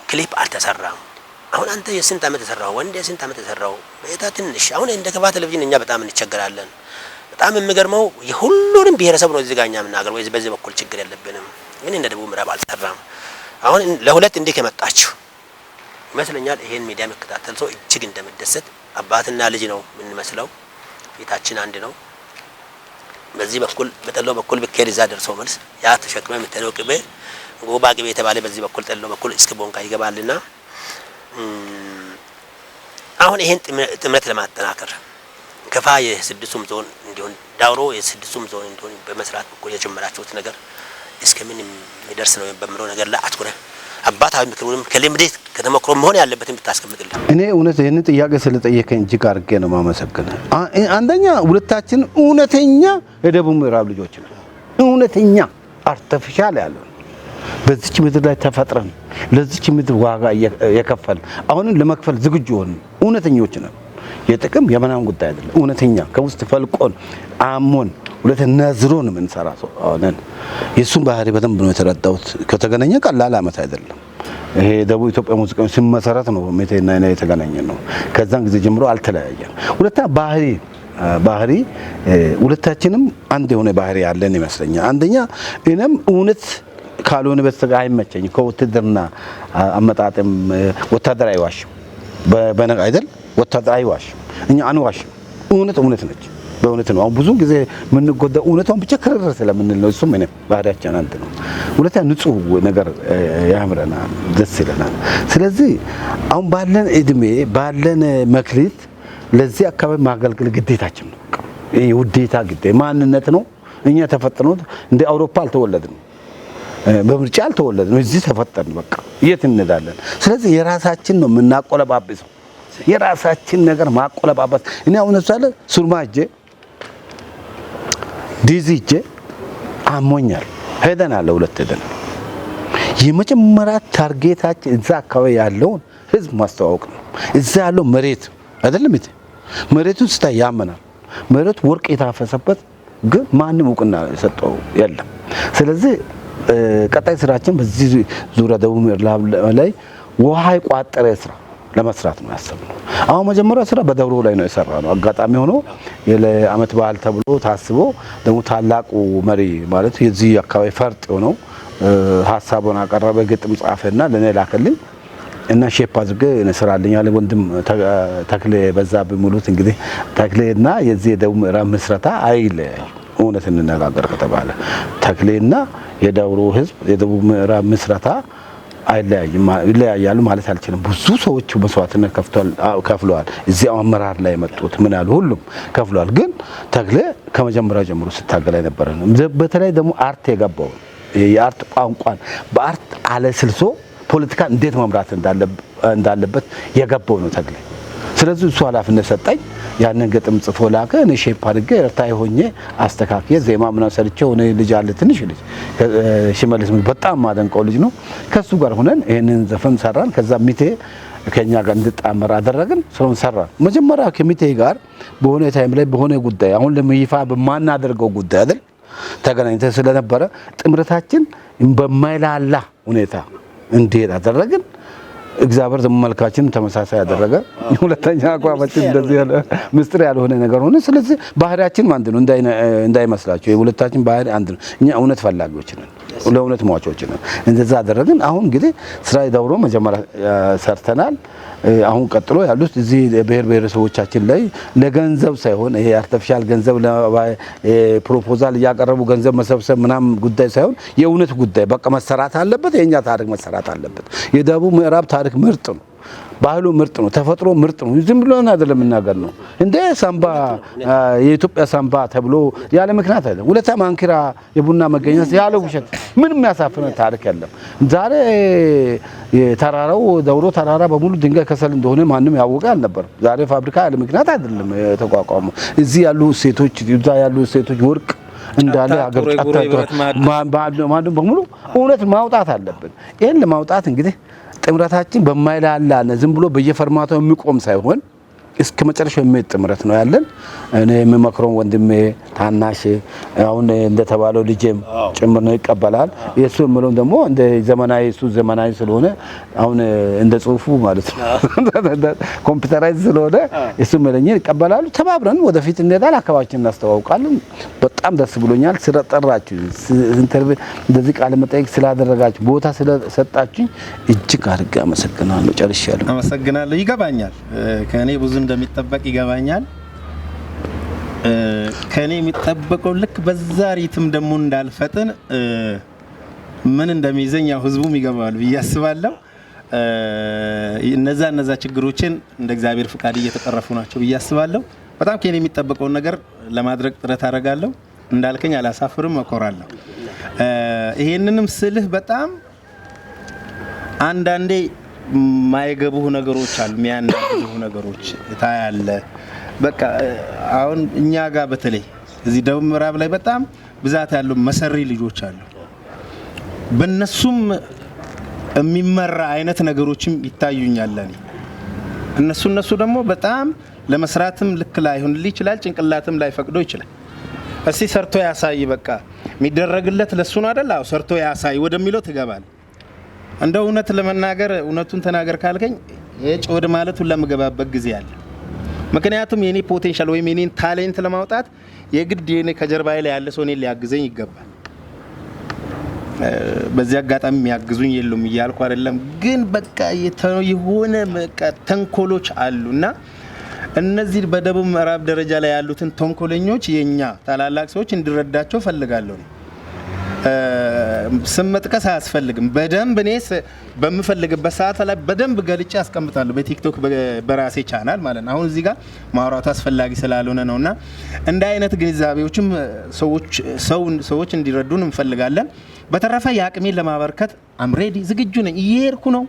Speaker 1: ክሊፕ አልተሰራም። አሁን አንተ የስንት ዓመት የሰራው፣ ወንድ የስንት ዓመት የሰራው በታ ትንሽ አሁን እንደ ከፋ ቴሌቪዥን እኛ በጣም እንቸገራለን። በጣም የሚገርመው የሁሉንም ብሔረሰብ ነው እዚህ ጋር እኛ የምናገር ወይ በዚህ በኩል ችግር የለብንም፣ ግን እንደ ደቡብ ምዕራብ አልሰራም። አሁን ለሁለት እንዲህ ከመጣችሁ ይመስለኛል ይሄን ሚዲያ የሚከታተል ሰው እጅግ እንደምደሰት። አባትና ልጅ ነው የምንመስለው፣ ፊታችን አንድ ነው። በዚህ በኩል በጠሎ በኩል ብትሄድ እዛ ደርሶ መልስ ያ ተሸክመ የምትሄደው ቅቤ ጎባ ቅቤ የተባለ በዚህ በኩል ጠሎ በኩል እስከ ቦንጋ ይገባልና አሁን ይሄን ጥምረት ለማጠናከር ከፋ የስድስቱም ዞን እንዲሆን፣ ዳውሮ የስድስቱም ዞን እንዲሆን በመስራት በኩል የጀመራችሁት ነገር እስከ ምን የሚደርስ ነው በምለው ነገር ላይ አትኩረህ አባታዊ ምክሩንም ከልምድ ከተሞክሮ መሆን ያለበትን ብታስቀምጥልን።
Speaker 2: እኔ እውነት ይህንን ጥያቄ ስለጠየከኝ እጅግ አድርጌ ነው የማመሰግንህ። አንደኛ ሁለታችን እውነተኛ የደቡብ ምዕራብ ልጆች ነን። እውነተኛ artificial ያለው፣ በዚች ምድር ላይ ተፈጥረን ለዚች ምድር ዋጋ የከፈልን፣ አሁንም ለመክፈል ዝግጁ ሆንን እውነተኞች ነን። የጥቅም የምናምን ጉዳይ አይደለም። እውነተኛ ከውስጥ ፈልቆን አሞን ሁለት ነዝሮን የምንሰራ ሰው ነን። የእሱን ባህሪ በደንብ ነው የተረዳሁት። ከተገናኘ ቀላል ዓመት አይደለም። ይሄ ደቡብ ኢትዮጵያ ሙዚቀኞች ሲመሰረት ነው ሜቴና እኔ የተገናኘ ነው። ከዛን ጊዜ ጀምሮ አልተለያየም። ሁለተኛ ባህሪ ሁለታችንም አንድ የሆነ ባህሪ ያለን ይመስለኛል። አንደኛ እኔም እውነት ካልሆነ በስተቀር አይመቸኝም። ከውትድርና አመጣጥም ወታደር አይዋሽም፣ በነገ አይደል፣ ወታደር አይዋሽም። እኛ አንዋሽም። እውነት እውነት ነች። በእውነት ነው። አሁን ብዙ ጊዜ የምንጎዳው እውነቷን ብቻ ክርር ስለምንል ነው። እሱም እኔም ባህሪያችን አንድ ነው። ሁለተኛ ንጹህ ነገር ያምረናል፣ ደስ ይለናል። ስለዚህ አሁን ባለን እድሜ ባለን መክሊት ለዚህ አካባቢ ማገልገል ግዴታችን ነው። ይሄ ውዴታ ግዴ ማንነት ነው። እኛ ተፈጥነው እንደ አውሮፓ አልተወለድንም፣ በምርጫ አልተወለድንም። እዚህ ተፈጠርን። በቃ የት እንሄዳለን? ስለዚህ የራሳችን ነው የምናቆለባብሰው፣ የራሳችን ነገር ማቆለባበስ። እኔ አሁን ለምሳሌ ሱርማ ሄጄ፣ ዲዚ ሄጄ አሞኛል። ሄደናል፣ ለሁለት ሄደናል። የመጀመሪያ target ኣችን እዛ አካባቢ ያለውን ህዝብ ማስተዋወቅ ነው። እዛ ያለው መሬት አይደለም እንዴ? መሬቱን ስታይ ያመናል። መሬቱ ወርቅ የታፈሰበት ግን ማንም እውቅና የሰጠው የለም። ስለዚህ ቀጣይ ስራችን በዚህ ዙሪያ ደቡብ ምዕራብ ላይ ውሃ የቋጠረ ስራ ለመስራት ነው ያሰብነው። አሁን መጀመሪያ ስራ በዳውሮ ላይ ነው የሰራነው። አጋጣሚ ሆኖ ለአመት በዓል ተብሎ ታስቦ ደግሞ ታላቁ መሪ ማለት የዚህ አካባቢ ፈርጥ የሆነው ሀሳቡን አቀረበ፣ ግጥም ጻፈና ለኔ ላከልኝ እና shape አድርገህ ስራልኝ አለ። ወንድም ተክሌ በዛብህ ሙሉት፣ እንግዲህ ተክሌና የዚህ የደቡብ ምዕራብ ምስረታ አይለያዩ። እውነት እንነጋገር ከተባለ ተክሌና የዳውሮ ህዝብ የደቡብ ምዕራብ ምስረታ አይለያይም፣ ይለያያሉ ማለት አልችልም። ብዙ ሰዎች መስዋዕትነት ከፍለዋል። እዚህ አመራር ላይ የመጡት ምን ያሉ ሁሉም ከፍለዋል። ግን ተክሌ ከመጀመሪያው ጀምሮ ስታገል የነበረ ነው። በተለይ ደግሞ art የገባው የ art ቋንቋን በ art አለስልሶ ፖለቲካ እንዴት መምራት እንዳለበት የገባው ነው ተክሌ። ስለዚህ እሱ ኃላፊነት ሰጠኝ። ያንን ግጥም ጽፎ ላከ። እኔ shape አድርጌ እርታይ ሆኜ አስተካክዬ ዜማ ምናምን ሰርቼ ሆነ ልጅ አለ ትንሽ ልጅ ሽመልስ በጣም ማደንቀው ልጅ ነው። ከሱ ጋር ሆነን ይሄንን ዘፈን ሰራን። ከዛ ሚቴ ከኛ ጋር እንድጣመር አደረግን። ስራውን ሰራን። መጀመሪያ ከሚቴ ጋር በሆነ time ላይ በሆነ ጉዳይ አሁን ለይፋ በማናደርገው ጉዳይ አይደል ተገናኝተን ስለነበረ ጥምረታችን በማይላላ ሁኔታ እንዲሄድ አደረግን። እግዚአብሔር ደግሞ መልካችን ተመሳሳይ ያደረገ ሁለተኛ አቋማችን እንደዚህ ያለ ምስጢር ያልሆነ ነገር ሆነ። ስለዚህ ባህሪያችን አንድ ነው እንዳይመስላችሁ፣ የሁለታችን ባህሪ አንድ ነው። እኛ እውነት ፈላጊዎች ነን፣ ለእውነት ሟቾች ነን። እንደዛ አደረግን። አሁን እንግዲህ ስራ ዳውሮ መጀመሪያ ሰርተናል። አሁን ቀጥሎ ያሉት እዚህ ብሔር ብሔረሰቦቻችን ላይ ለገንዘብ ሳይሆን ይሄ artificial ገንዘብ proposal እያቀረቡ ገንዘብ መሰብሰብ ምናምን ጉዳይ ሳይሆን የእውነት ጉዳይ በቃ መሰራት አለበት። የኛ ታሪክ መሰራት አለበት። የደቡብ ምዕራብ ታሪክ ምርጥ ነው። ባህሉ ምርጥ ነው። ተፈጥሮ ምርጥ ነው። ዝም ብሎ አይደለም የምናገር ነው። እንደ ሳምባ የኢትዮጵያ ሳምባ ተብሎ ያለ ምክንያት አይደለም። ሁለታ ማንኪራ የቡና መገኛ ያለ ውሸት ምንም የሚያሳፍር ታሪክ የለም። ዛሬ የተራራው ዳውሮ ተራራ በሙሉ ድንጋይ ከሰል እንደሆነ ማንም ያወቀ አልነበረም። ዛሬ ፋብሪካ ያለ ምክንያት አይደለም የተቋቋመው። እዚህ ያሉ ሴቶች እዛ ያሉ ሴቶች ወርቅ እንዳለ ሀገር ማዕድኑ በሙሉ እውነት ማውጣት አለብን። ይሄን ለማውጣት እንግዲህ ጥምረታችን በማይላላ ዝም ብሎ በየፈርማታው የሚቆም ሳይሆን እስከ መጨረሻው የሚሄድ ጥምረት ነው ያለን። እኔ የምመክረው ወንድሜ ታናሽ አሁን እንደተባለው ልጄም ጭምር ነው ይቀበላል። የእሱ የምለውን ደግሞ እንደ ዘመናዊ እሱ ዘመናዊ ስለሆነ አሁን እንደ ጽሁፉ ማለት ነው computerize ስለሆነ እሱ የምለኝን ይቀበላሉ። ተባብረን ወደፊት እንሄዳለን። አካባቢያችንን እናስተዋውቃለን። በጣም ደስ ብሎኛል ስለጠራችሁ፣ interview እንደዚህ ቃለ መጠይቅ ስላደረጋችሁ፣ ቦታ ስለሰጣችሁኝ እጅግ አድርጌ አመሰግናለሁ። ጨርሻለሁ።
Speaker 3: አመሰግናለሁ። ይገባኛል፣ ከእኔ ብዙ እንደሚጠበቅ ይገባኛል። ከእኔ የሚጠበቀው ልክ በዛ rhythm ደግሞ እንዳልፈጥን ምን እንደሚይዘኝ ያው ህዝቡም ይገባዋል ብዬ አስባለሁ። እነዛ ችግሮችን እንደ እግዚአብሔር ፍቃድ እየተቀረፉ ናቸው ብዬ አስባለሁ። በጣም ከእኔ የሚጠበቀውን ነገር ለማድረግ ጥረት አደርጋለሁ። እንዳልከኝ አላሳፍርም፣ እኮራለሁ። ይሄንንም ስልህ በጣም አንዳንዴ ማይገቡህ ነገሮች አሉ፣ የሚያናግዱህ ነገሮች ታያለህ። በቃ አሁን እኛ ጋር በተለይ እዚህ ደቡብ ምዕራብ ላይ በጣም ብዛት ያለው መሰሪ ልጆች አሉ። በእነሱም የሚመራ አይነት ነገሮችም ይታዩኛል ለኔ። እነሱ ደግሞ በጣም ለመስራትም ልክ ላይሆንልህ ይችላል፣ ጭንቅላትም ላይፈቅዶ ይችላል። እስቲ ሰርቶ ያሳይ፣ በቃ የሚደረግለት ለሱ ነው አይደል? አዎ ሰርቶ ያሳይ ወደሚለው ትገባል። እንደ እውነት ለመናገር እውነቱን ተናገር ካልከኝ የጭ ወደ ማለት ሁላ የምገባበት ጊዜ አለ። ምክንያቱም የኔ potential ወይም የኔን talent ለማውጣት የግድ የኔ ከጀርባዬ ላይ ያለ ሰው እኔን ሊያግዘኝ ይገባል። በዚህ አጋጣሚ የሚያግዙኝ የሉም እያልኩ አይደለም፣ ግን በቃ የሆነ በቃ ተንኮሎች አሉና እነዚህ በደቡብ ምዕራብ ደረጃ ላይ ያሉትን ተንኮለኞች የኛ ታላላቅ ሰዎች እንዲረዳቸው ፈልጋለሁ። ስም መጥቀስ አያስፈልግም። በደንብ እኔ በምፈልግበት ሰዓት ላይ በደንብ ገልጬ አስቀምጣለሁ በቲክቶክ በራሴ ቻናል ማለት ነው። አሁን እዚህ ጋር ማውራቱ አስፈላጊ ስላልሆነ ነውና እንደ አይነት ግንዛቤዎችም ሰዎች እንዲረዱን እንፈልጋለን። በተረፈ የአቅሜን ለማበርከት I'm ready ዝግጁ ነኝ። እየሄድኩ ነው።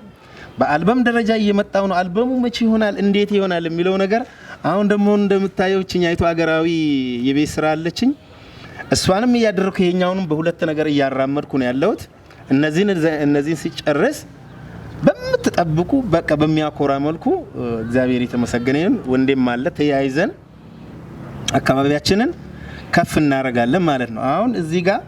Speaker 3: በአልበም ደረጃ እየመጣው ነው። አልበሙ መቼ ይሆናል እንዴት ይሆናል የሚለው ነገር አሁን ደግሞ እንደምታየው እችኛይቱ ሀገራዊ የቤት ስራ አለችኝ። እሷንም እያደረኩ ይሄኛውንም በሁለት ነገር እያራመድኩ ነው ያለሁት። እነዚህን ሲጨርስ በምትጠብቁ በቃ በሚያኮራ መልኩ እግዚአብሔር የተመሰገነ ይሁን። ወንዴም አለ ተያይዘን አካባቢያችንን ከፍ እናደርጋለን ማለት ነው። አሁን እዚህ ጋር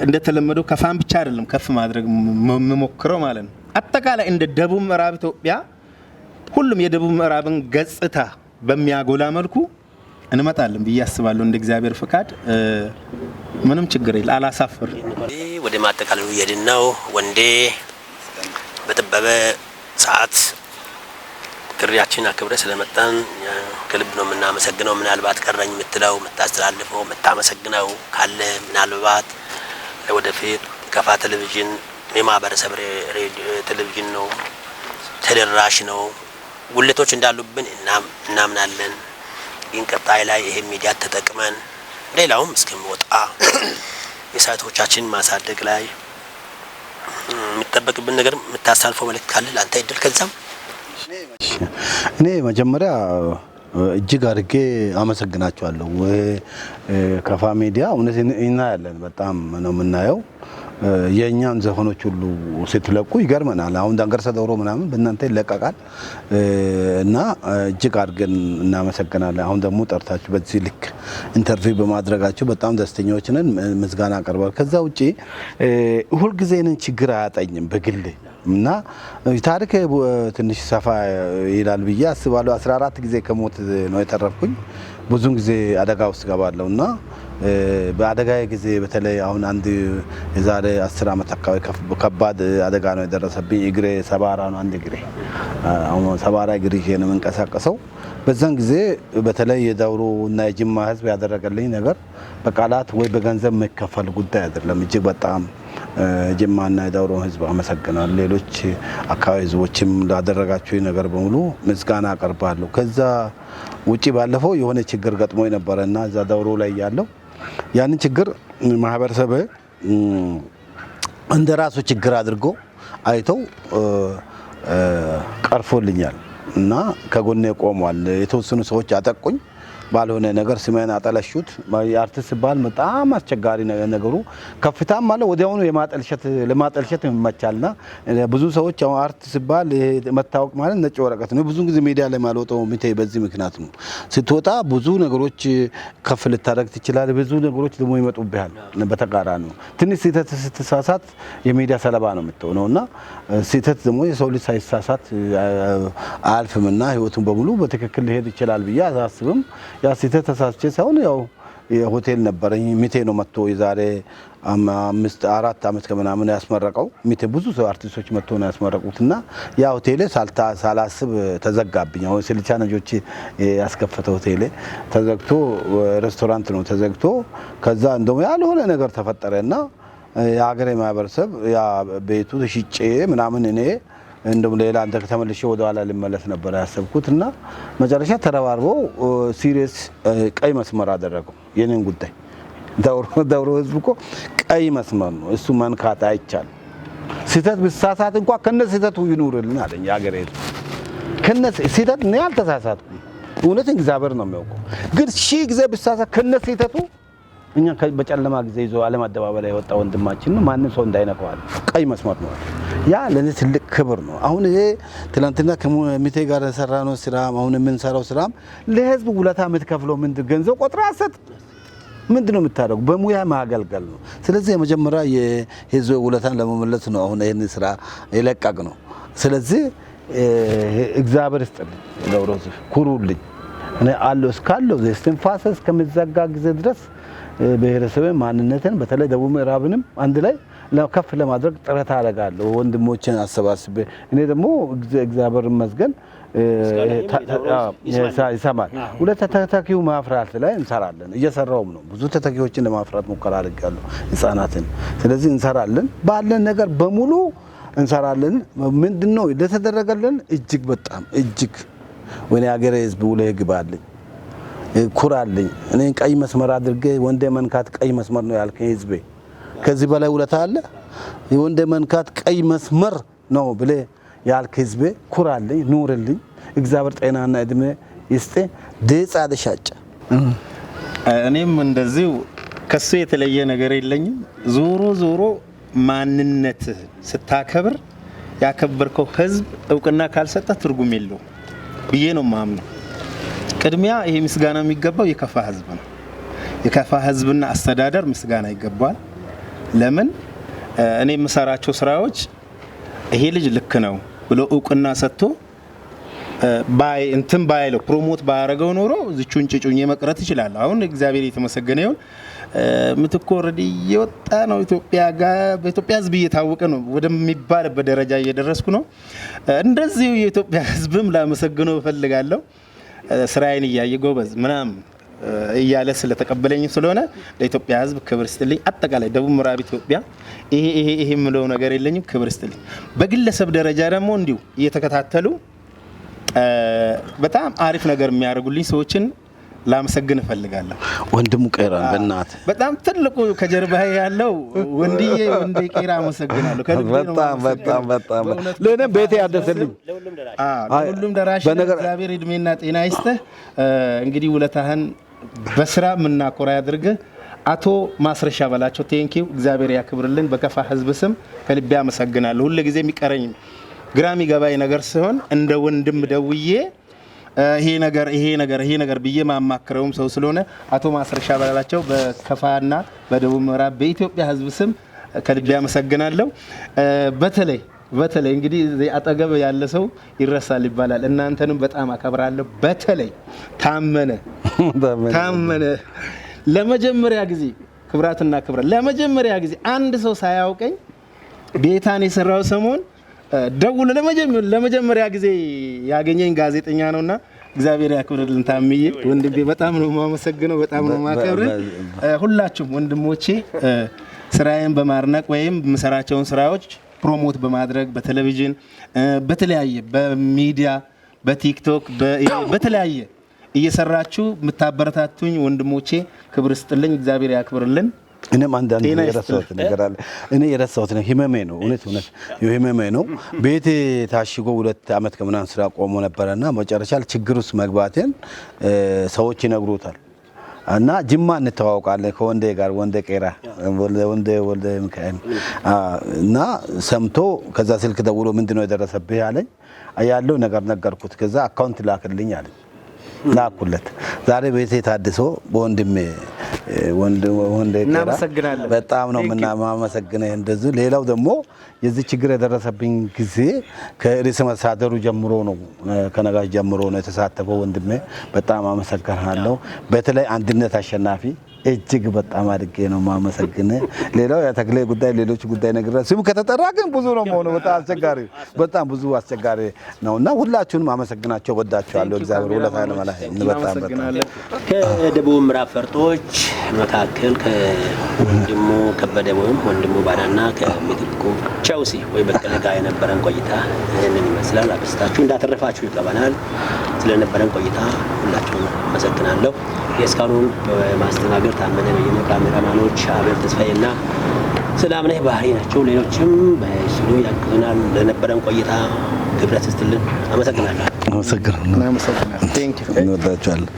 Speaker 3: እንደተለመደው ከፋን ብቻ አይደለም ከፍ ማድረግ የምሞክረው ማለት ነው። አጠቃላይ እንደ ደቡብ ምዕራብ ኢትዮጵያ ሁሉም የደቡብ ምዕራብን ገጽታ በሚያጎላ መልኩ እንመጣለን ብዬ አስባለሁ። እንደ እግዚአብሔር ፍቃድ ምንም ችግር የለ፣ አላሳፍር።
Speaker 1: ወደ ማጠቃለሉ እየሄድን ነው። ወንዴ በጠበበ ሰዓት ጥሪ ጥሪያችን አክብረ ስለመጣን ከልብ ነው የምናመሰግነው። ምናልባት ቀረኝ የምትለው፣ የምታስተላልፈው፣ የምታመሰግነው ካለ፣ ምናልባት ወደፊት ከፋ ቴሌቪዥን የማህበረሰብ ቴሌቪዥን ነው፣ ተደራሽ ነው። ጉድለቶች እንዳሉብን እናምናለን። ግን ቀጣይ ላይ ይሄ ሚዲያ ተጠቅመን ሌላውም እስከሚወጣ የሳይቶቻችን ማሳደግ ላይ የሚጠበቅብን ነገር፣ የምታሳልፈው መልእክት ካለ ለአንተ እድል፣ ከዛም
Speaker 2: እኔ መጀመሪያ እጅግ አድርጌ አመሰግናቸዋለሁ። ከፋ ሚዲያ እውነት እናያለን፣ በጣም ነው የምናየው። የእኛን ዘፈኖች ሁሉ ስትለቁ ይገርመናል። አሁን ዳንገርሳ ዳውሮ ምናምን በእናንተ ይለቀቃል እና እጅግ አድርገን እናመሰግናለን። አሁን ደግሞ ጠርታችሁ በዚህ ልክ interview በማድረጋችሁ በጣም ደስተኞች ነን። ምስጋና አቀርባለሁ። ከዛ ውጪ ሁልጊዜ እኔን ችግር አያጠኝም በግሌ እና ታሪክ ትንሽ ሰፋ ይላል ብዬ አስባለሁ። 14 ጊዜ ከሞት ነው የተረፍኩኝ። ብዙን ጊዜ አደጋ ውስጥ ገባለሁ እና በአደጋ ጊዜ በተለይ አሁን አንድ የዛሬ 10 ዓመት አካባቢ ከባድ አደጋ ነው የደረሰብኝ። እግሬ ሰባራ ነው፣ አንድ እግሬ አሁን ሰባራ እግሬ ይዤ ነው የምንቀሳቀሰው። በዛን ጊዜ በተለይ የዳውሮ እና የጅማ ሕዝብ ያደረገልኝ ነገር በቃላት ወይ በገንዘብ የሚከፈል ጉዳይ አይደለም። እጅግ በጣም ጅማና የዳውሮ ሕዝብ አመሰግናለሁ። ሌሎች አካባቢ ሕዝቦችም ላደረጋችሁ ነገር በሙሉ ምስጋና አቀርባለሁ። ከዛ ውጪ ባለፈው የሆነ ችግር ገጥሞ ነበረ እና እዛ ዳውሮ ላይ ያለው ያንን ችግር ማህበረሰብ እንደ ራሱ ችግር አድርጎ አይተው ቀርፎልኛል እና ከጎኔ ቆሟል። የተወሰኑ ሰዎች አጠቁኝ፣ ባልሆነ ነገር ስሜን አጠለሹት። አርቲስት ሲባል በጣም አስቸጋሪ ነገሩ ከፍታም አለ፣ ወዲያውኑ የማጠልሸት ለማጠልሸት ይመቻልና ብዙ ሰዎች አሁን art ሲባል ይሄ መታወቅ ማለት ነጭ ወረቀት ነው። ብዙ ጊዜ ሚዲያ ላይ ማልወጣው ምቴ በዚህ ምክንያት ነው። ስትወጣ ብዙ ነገሮች ከፍ ልታደርግ ትችላለህ። ብዙ ነገሮች ደግሞ ይመጡብሃል። በተቃራኒው ትንሽ ስህተት ስትሳሳት የሚዲያ ሰለባ ነው የምትሆነው እና ስህተት ደግሞ የሰው ልጅ ሳይሳሳት አያልፍምና ህይወቱን በሙሉ በትክክል ሊሄድ ይችላል ብዬ አላስብም። ያ ስህተት ተሳስቼ ሳይሆን ያው የሆቴል ነበረኝ፣ ሚቴ ነው መጥቶ የዛሬ 5 4 ዓመት ከምናምን ያስመረቀው። ሚቴ ብዙ ሰው አርቲስቶች መጥቶ ነው ያስመረቁት እና ያ ሆቴሌ ሳላስብ ተዘጋብኝ። አሁን ስልቻ ነጆች ያስከፈተ ሆቴሌ ተዘግቶ፣ ሬስቶራንት ነው ተዘግቶ፣ ከዛ እንደውም ያልሆነ ነገር ተፈጠረና የሀገሬ ማህበረሰብ ያ ቤቱ ሽጬ ምናምን እኔ እንደውም ሌላ አንተ ተመልሼ ወደ ኋላ ልመለስ ነበር ያሰብኩት እና መጨረሻ ተረባርበው serious ቀይ መስመር አደረገው የኔን ጉዳይ። ዳውሮ ህዝብ እኮ ቀይ መስመር ነው እሱ፣ መንካት አይቻልም። ስህተት ብሳሳት እንኳ ከነ ስህተቱ ይኑርልን አለኝ የሀገሬ ህዝብ። ከነ ስህተት እኔ አልተሳሳትኩም፣ እውነትን እግዚአብሔር ነው የሚያውቀው። ግን ሺህ ጊዜ ብሳሳት ከነ ስህተቱ እኛ በጨለማ ጊዜ ይዞ ዓለም አደባባይ ላይ የወጣ ወንድማችን ነው። ማንም ሰው እንዳይነካው አለ። ቀይ መስመር ነው። ያ ለኔ ትልቅ ክብር ነው። አሁን ይሄ ትናንትና ከሚቴ ጋር የሰራነው ስራ፣ አሁን የምንሰራው ስራም ለህዝብ ውለታ የምትከፍለው ምንድን ገንዘብ ቆጥረህ አትሰጥ፣ ምንድን ነው የምታደርጉ? በሙያ ማገልገል ነው። ስለዚህ የመጀመሪያ የህዝብ ውለታን ለመመለስ ነው አሁን ይህን ስራ የለቀቅ ነው። ስለዚህ እግዚአብሔር ይስጥልኝ፣ ዳውሮ ህዝብ ኩሩልኝ። እኔ አለሁ እስካለሁ እስትንፋሴ እስከሚዘጋ ጊዜ ድረስ ብሔረሰብን ማንነትን በተለይ ደቡብ ምዕራብንም አንድ ላይ ከፍ ለማድረግ ጥረት አደርጋለሁ። ወንድሞችን አሰባስቤ እኔ ደግሞ እግዚአብሔር ይመስገን ይሰማል። ሁለት ተተኪው ማፍራት ላይ እንሰራለን፣ እየሰራውም ነው። ብዙ ተተኪዎችን ለማፍራት ሙከራ አድርጋለሁ፣ ህጻናትን። ስለዚህ እንሰራለን፣ ባለን ነገር በሙሉ እንሰራለን። ምንድነው ለተደረገልን እጅግ በጣም እጅግ ወይኔ ሀገሬ ህዝብ ውለህ ግባልኝ፣ ኩራልኝ። እኔ ቀይ መስመር አድርጌ ወንዴ መንካት ቀይ መስመር ነው ያልከኝ ህዝቤ፣ ከዚህ በላይ ውለታ አለ? የወንዴ መንካት ቀይ መስመር ነው ብለህ ያልክ ህዝቤ ኩራልኝ፣ ኑርልኝ። እግዚአብሔር ጤናና እድሜ ይስጥ። ድጻ ደሻጫ
Speaker 3: እኔም እንደዚሁ ከሱ የተለየ ነገር የለኝም። ዞሮ ዞሮ ማንነትህ ስታከብር ያከበርከው ህዝብ እውቅና ካልሰጠ ትርጉም የለውም ብዬ ነው የማምነው። ቅድሚያ ይሄ ምስጋና የሚገባው የከፋ ህዝብ ነው። የከፋ ህዝብና አስተዳደር ምስጋና ይገባዋል። ለምን እኔ የምሰራቸው ስራዎች ይሄ ልጅ ልክ ነው ብሎ እውቅና ሰጥቶ ባይ እንትን ባይለው promote ባያደረገው ኖሮ ዝቹን ጭጩኝ መቅረት ይችላል። አሁን እግዚአብሔር የተመሰገነ ይሁን። ምትኩ already እየወጣ ነው፣ ኢትዮጵያ ጋር በኢትዮጵያ ሕዝብ እየታወቀ ነው ወደሚባልበት ደረጃ እየደረስኩ ነው። እንደዚሁ የኢትዮጵያ ሕዝብም ላመሰግነው እፈልጋለሁ። ስራዬን እያየ ጎበዝ ምናምን እያለ ስለተቀበለኝ ስለሆነ ለኢትዮጵያ ሕዝብ ክብር ስጥልኝ። አጠቃላይ ደቡብ ምዕራብ ኢትዮጵያ ይሄ ይሄ ይሄ የምለው ነገር የለኝም። ክብር ስጥልኝ። በግለሰብ ደረጃ ደግሞ እንዲሁ እየተከታተሉ በጣም አሪፍ ነገር የሚያደርጉልኝ ሰዎችን ላመሰግን እፈልጋለሁ።
Speaker 2: ወንድሙ ቄራን በእናትህ።
Speaker 3: በጣም ትልቁ ከጀርባ ያለው ወንድዬ ወንዴ ቄራ አመሰግናለሁ። ከልቤ ነው።
Speaker 2: በጣም በጣም በጣም ለእኔም ቤቴ ያደሰልኝ።
Speaker 3: ለሁሉም ደራሽ እግዚአብሔር እድሜና ጤና ይስጥህ። እንግዲህ ውለታህን በስራ የምናኮራ ያድርግህ። አቶ ማስረሻ በላቸው፣ thank you፣ እግዚአብሔር ያክብርልን። በከፋ ህዝብ ስም ከልቤ አመሰግናለሁ። ሁል ጊዜ የሚቀረኝ ግራ የሚገባኝ ነገር ሲሆን እንደ ወንድም ደውዬ ይሄ ነገር ይሄ ነገር ይሄ ነገር ብዬ ማማክረውም ሰው ስለሆነ አቶ ማስረሻ በላቸው በከፋና በደቡብ ምዕራብ በኢትዮጵያ ህዝብ ስም ከልቤ አመሰግናለሁ። በተለይ በተለይ እንግዲህ አጠገብ ያለ ሰው ይረሳል ይባላል። እናንተንም በጣም አከብራለሁ። በተለይ ታመነ ታመነ ለመጀመሪያ ጊዜ፣ ክብራትና ክብራት፣ ለመጀመሪያ ጊዜ አንድ ሰው ሳያውቀኝ ቤታን የሰራው ሰሞን ደውሎ ለመጀመሪያ ጊዜ ያገኘኝ ጋዜጠኛ ነውና እግዚአብሔር ያክብርልን። ታምዬ ወንድሜ በጣም ነው የማመሰግነው፣ በጣም ነው የማከብርህ። ሁላችሁም ወንድሞቼ ስራዬን በማድነቅ ወይም የምሰራቸውን ስራዎች promote በማድረግ በቴሌቪዥን፣ በተለያየ በሚዲያ፣ በቲክቶክ፣ በተለያየ እየሰራችሁ የምታበረታቱኝ ወንድሞቼ ክብር ስጥልኝ፣ እግዚአብሔር ያክብርልን።
Speaker 2: እኔም አንዳንድ የረሳሁት ነገር አለ። እኔ የረሳሁት ነገር ህመሜ ነው። እውነት እውነት ህመሜ ነው። ቤቴ ታሽጎ 2 ዓመት ከምናምን ስራ ቆሞ ነበረና መጨረሻ ችግር ውስጥ መግባቴን ሰዎች ይነግሩታል። እና ጅማ እንተዋወቃለን ከወንዴ ጋር፣ ወንዴ ቄራ፣ ወንዴ ወልደ ሚካኤል፣ እና ሰምቶ ከዛ ስልክ ደውሎ ምንድን ነው የደረሰብህ አለኝ። ያለው ነገር ነገርኩት። ከዛ account ላክልኝ አለኝ። ላኩለት። ዛሬ ቤቴ ታድሶ በወንድሜ ወንዴ ቄራ
Speaker 3: እናመሰግናለን።
Speaker 2: በጣም ነው የምናመሰግነው። እንደዚህ ሌላው ደግሞ የዚህ ችግር የደረሰብኝ ጊዜ ከርዕሰ መስተዳድሩ ጀምሮ ነው፣ ከነጋሽ ጀምሮ ነው የተሳተፈው ወንድሜ፣ በጣም አመሰግናለሁ። በተለይ አንድነት አሸናፊ እጅግ በጣም አድርጌ ነው የማመሰግንህ። ሌላው የተክሌ ጉዳይ፣ ሌሎች ጉዳይ ነገር ስሙ ከተጠራ ግን ብዙ ነው መሆኑ፣ በጣም አስቸጋሪ፣ በጣም ብዙ አስቸጋሪ ነው እና ሁላችሁንም አመሰግናቸው ወዳችኋለሁ። እግዚአብሔር ውለታ ለማላ በጣም በጣም።
Speaker 1: ከደቡብ ምዕራብ ፈርጦች መካከል ከወንድሙ ከበደ ወይም ወንድሙ ባዳና ከምትኩ ቸውሲ ወይ በቀለ ጋር የነበረን ቆይታ ይህንን ይመስላል። አብስታችሁ እንዳተረፋችሁ ይገባናል። ስለነበረን ቆይታ ሁላችሁም አመሰግናለሁ። የእስካሁኑን በማስተናገድ ታመነ በየነ፣ ካሜራማኖች አቤል ተስፋዬና ሰላምነህ ባህሪ ናቸው። ሌሎችም በስቱዲዮ ያግዙናል። ለነበረን ቆይታ ክብረት ይስጥልን። አመሰግናለሁ።
Speaker 2: አመሰግናለሁ።
Speaker 3: እናመሰግናለን። Thank you.
Speaker 2: እንወዳችኋለን።